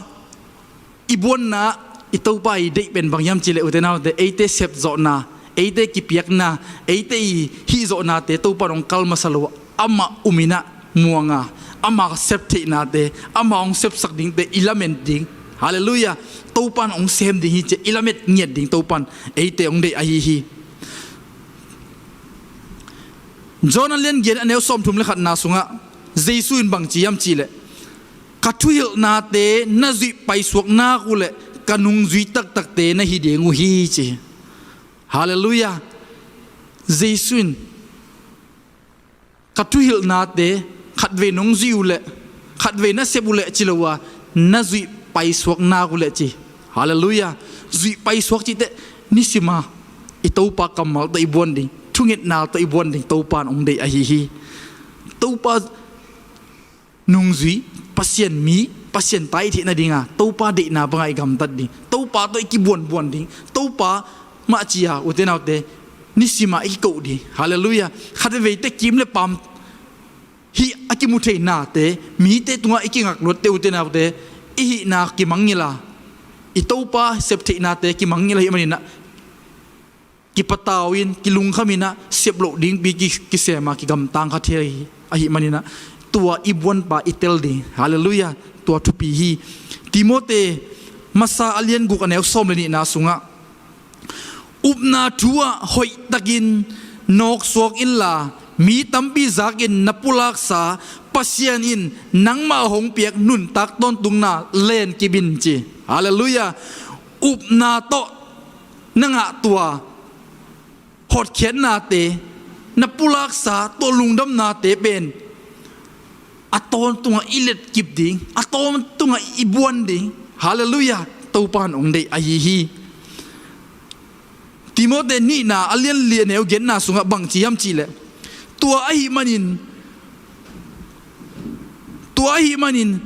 i buanna, i Topa i deih pen bang hiam cihleh, ute naute, eite sepzawhna, eite kipiakna, eite i hihzawhnate Topan hong kal masa lo a, amah umin ah muanga, ama septheihnate, ama hong sepsak dingte i lamet ding. Halleluiah. Topan hong sem ding hi ci-a i lamet ngiat ding Topan eite hong deih ahi hi. John a lian giat a neu sawmthum le khatna sungah Jesu in bangci hiam cihleh, "Ka thuhilhnate na zuih paisuak nak uhleh ka nungzui taktakte na hi ding uh hi," ci. Halleluiah. Jesu in, "Ka thuhilhnate khatvei nong zuih uhleh, khatvei na sep uhleh," ci lo a, "Na zuih paisuak nak uhleh," ci. Halleluiah. Zuih paisuak cihteh nisima i Topa kammal tawh i buan ding, thungetna tawh i buan ding Topan hong deih ahi hi. Topa nungzui, Pasian mi, Pasian ta i theih nadinga Topa deihna banga i gamtat ding, Topa tawh i kibuanbuan ding, Topa mah cia, ute naute, nisima i kikoh ding. Halleluiah. Khatvei teh kim le paam hih a kimu theihnate, mite tungah i kingakluatte, ute naute, i hihna kimangngilh a, i Topa septheihnate kimangngilh ahih manin ah kipatau in, kilungkham in ah, sep loh dingpi ki, kisem a, kigamtang kha thei ahih manin ah, tua i buanpa i tel ding. Halleluiah. Tua thupi hi. Timote masa a lian guk a neu sawm le nihna sungah, "Upna thu ah hoihtakin nawksuak inla, mi tampi zakin na pulaksa Pasian in nangmah hong piak nuntak tawntungna lenkip in," ci. Halleluiah. Upna tawh na ngah tua hotkhiatnate, na pulaksa tua lungdamnate pen a tawntungah i letkip ding, a tawntungah i buan ding. Halleluiah. Topa in hong deih ahi hi. Timote nihna a lian li a neu genna sungah bang ci hiam cihleh, tua ahi manin, tua ahi manin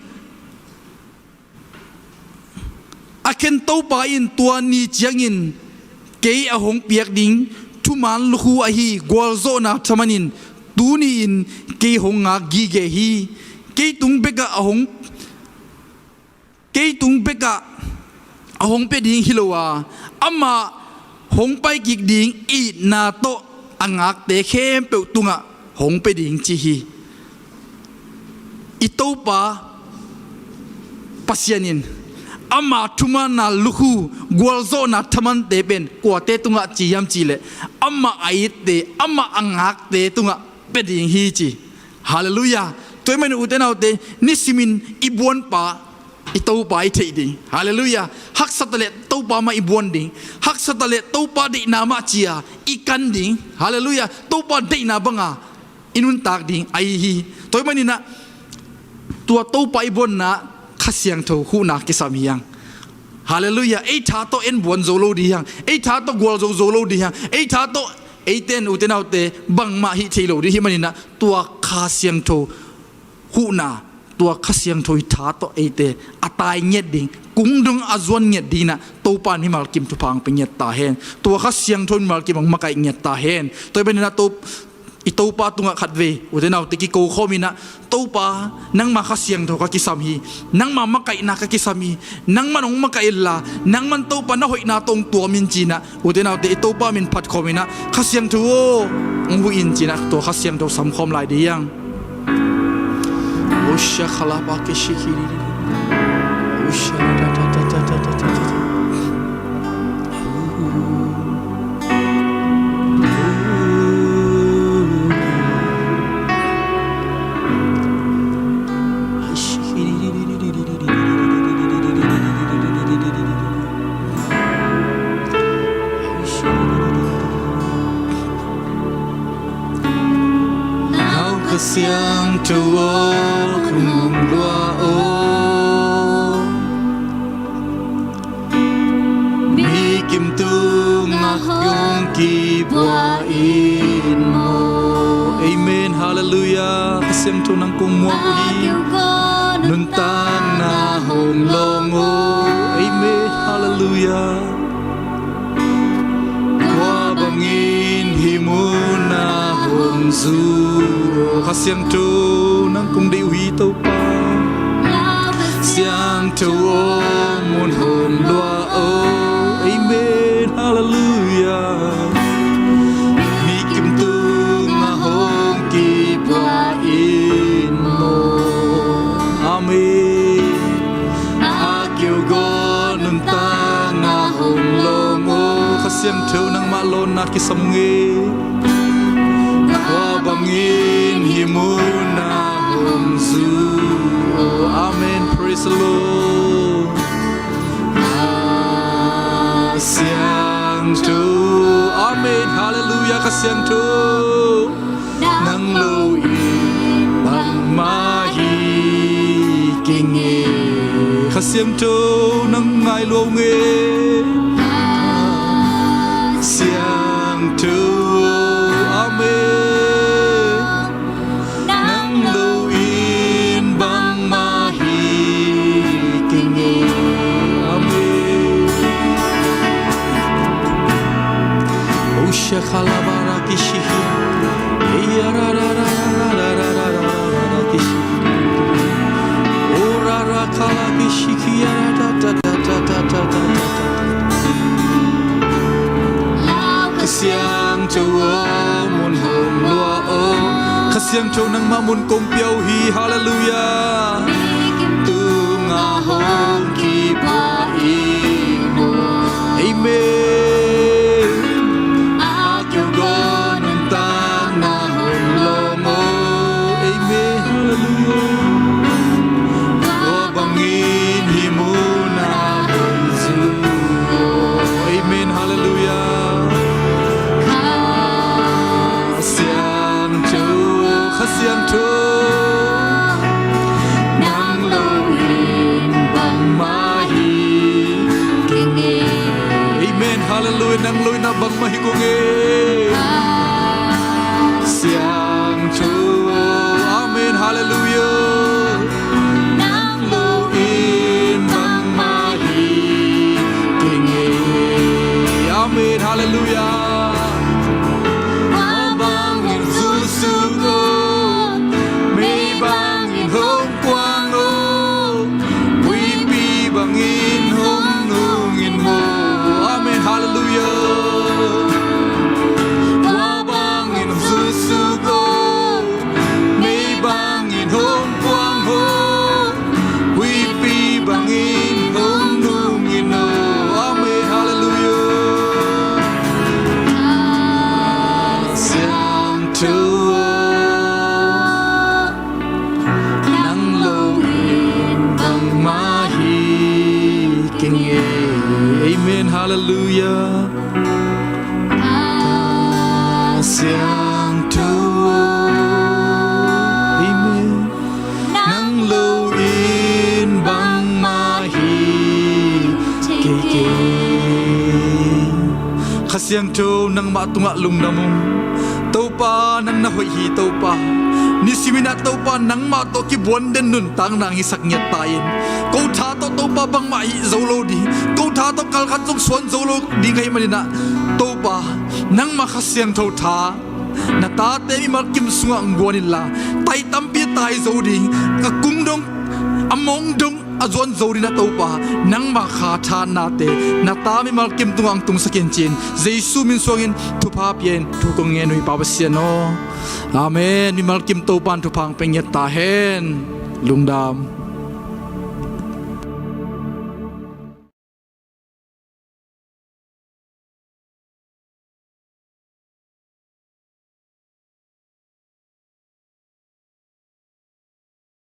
a khen Topa in tua ni ciangin kei a hong piak ding thuman lukhu ahi gualzawhna thaman in tuni-in kei hong ngak gige hi. Kei tung bekah a hong, kei tung bekah a hong pia ding hi lo a, amah hong paikik ding itna tawh a ngakte khempeuh tungah hong pia ding ci hi. I Topa Pasian in ama thumanna lukhu gualzawhna thamante pen kuate tungah ci hiam cihleh, amah a itte, amah a ngakte tungah pia ding hi ci. Halleluiah. Tua ahih manin ute naute, nisimin i buanpa i Topa i theih ding. Halleluiah. Haksa taleh Topa mah i buan ding. Haksa taleh Topa deihna mah cia i kan ding. Halleluiah. Topa deihna banga i nuntak ding ahi hi. Tua ahih maninah tua Topa i buanna Kha Siangtho huhna kisam hi hang. Halleluiah. Ei tha tawh en buan zo lo ding hi hang. Ei tha tawh gualzo zo lo ding hi hang. Ei tha tawh eite in ute naute bangmah hih thei lo ding hi maninah tua Kha Siangtho huhna, tua Kha Siangtho i tha tawh eite a tai ngiat ding, kung dong a zuan ngiat dinginah Topa in mimal kim thupha hong pia ngiat ta hen. Tua Kha Siangtho in mimal kim hong makaih ngiat ta hen. Tua ahih maninah to, i Topa tungah khatvei ute naute kiko khawminah, Topa, nangma Kha Siangtho ka kisam hi, nangma makaihna ka kisam hi, nangman hong makaih inla, nangman Topa na hoihna tawh hong tuam in cinah, ute naute i Topa min phat khawminah, Kha Siangtho aw, hong huh in cinah, tua Kha Siangtho samkhawm lai ding hi hang. Usha khalapa kishikiri. Usha ta ta ta ta ta ta ta ta. Nau Kha Siangtho aw, kong hong lua aw. Mi kim tungah hong kipua in maw. Amen. Halleluiah. Kha Siangtho nang kong muak uh hi. Nuntakna hong lawng aw. Amen. Halleluiah. Tua bangin hih munah hong zu aw. Kha Siangtho nang kong deih uh hi Topa. Siangtho aw, mun hong lua aw. Amen. Halleluiah. Mi kim tungah hong kipua in maw. Amen. A keu gaw nuntakna hong lawng aw. Kha Siangtho nangmah lawnna kisam ung e. Tua bangin hih munah hong zu aw. Amen. Praise the Lord. Kha Siangtho. Amen. Halleluiah. Kha Siangtho nang lo in bangmah hi keng e. Kha Siangtho nang ngai lua ung e. Kha Siangtho. Amen. Nang lo in bangmah hi keng e. Amen. Usha khalabara kishihia. Eya ra ra ra ra ra ra ra ra ra kishihia. Ora ra kala kishihia ra ta ta ta ta ta ta ta ta ta. Kha Siangtho aw, mun hong lua aw. Kha Siangtho nangmah mun kong pia uh hi. Halleluiah. Tungah hong kipua in aw. Amen. A keu gaw nuntakna hong lawng aw. Amen. Halleluiah. Tua bangin hih munah hong zu aw. Amen. Halleluiah. Kha Siangtho. Siangtho, nang lo in bangmah hi keng e. Amen. Hallelujah. Nang lo in ah bangmah hi kong e. Siangtho. Amen. Hallelujah. Nang lo in bangmah hi keng e. Amen. Hallelujah. Kua bangin zuksuk aw, mei bangin hong kuang aw, huipi bangin hong nung in maw. Amen. Hallelujah. Kua bangin zuksuk aw, mei bangin hong kuang aw, huipi bangin hong nung in aw. Amen. Hallelujah. Siangtho aw, nang lo in bangmah hi keng e. Amen. Hallelujah. Siangtho aw. Amen. Nang lo in bangmah hi kei kei. Kha Siangtho, nangmah tungah lungdam ung. Topa, nang na hoih hi Topa. Nisimin ah Topa, nangmah tawh kibuan den nuntakna hong hisak ngiat ta in. Ko tha tawh Topa bangmah hih zo lo ding, ko tha tawh kalkhat zong suan zo lo ding ka hih manin ah Topa, nangmah Kha Siangtho tha na tate mimal kim sungah hong guan inla, tai tampi a tai zo ding, a kung dong, a mawng dong a zuan zo ding ah Topa, nangmah Kha thahatnate na ta mimal kim tungah hong tungsak in ci-in Jesu min suangin thupha pia-in thu kong ngen uh hi Pa Pasian aw. Amen. Mimal kim Topa in thupha hong pia ngiat ta hen. Lungdam.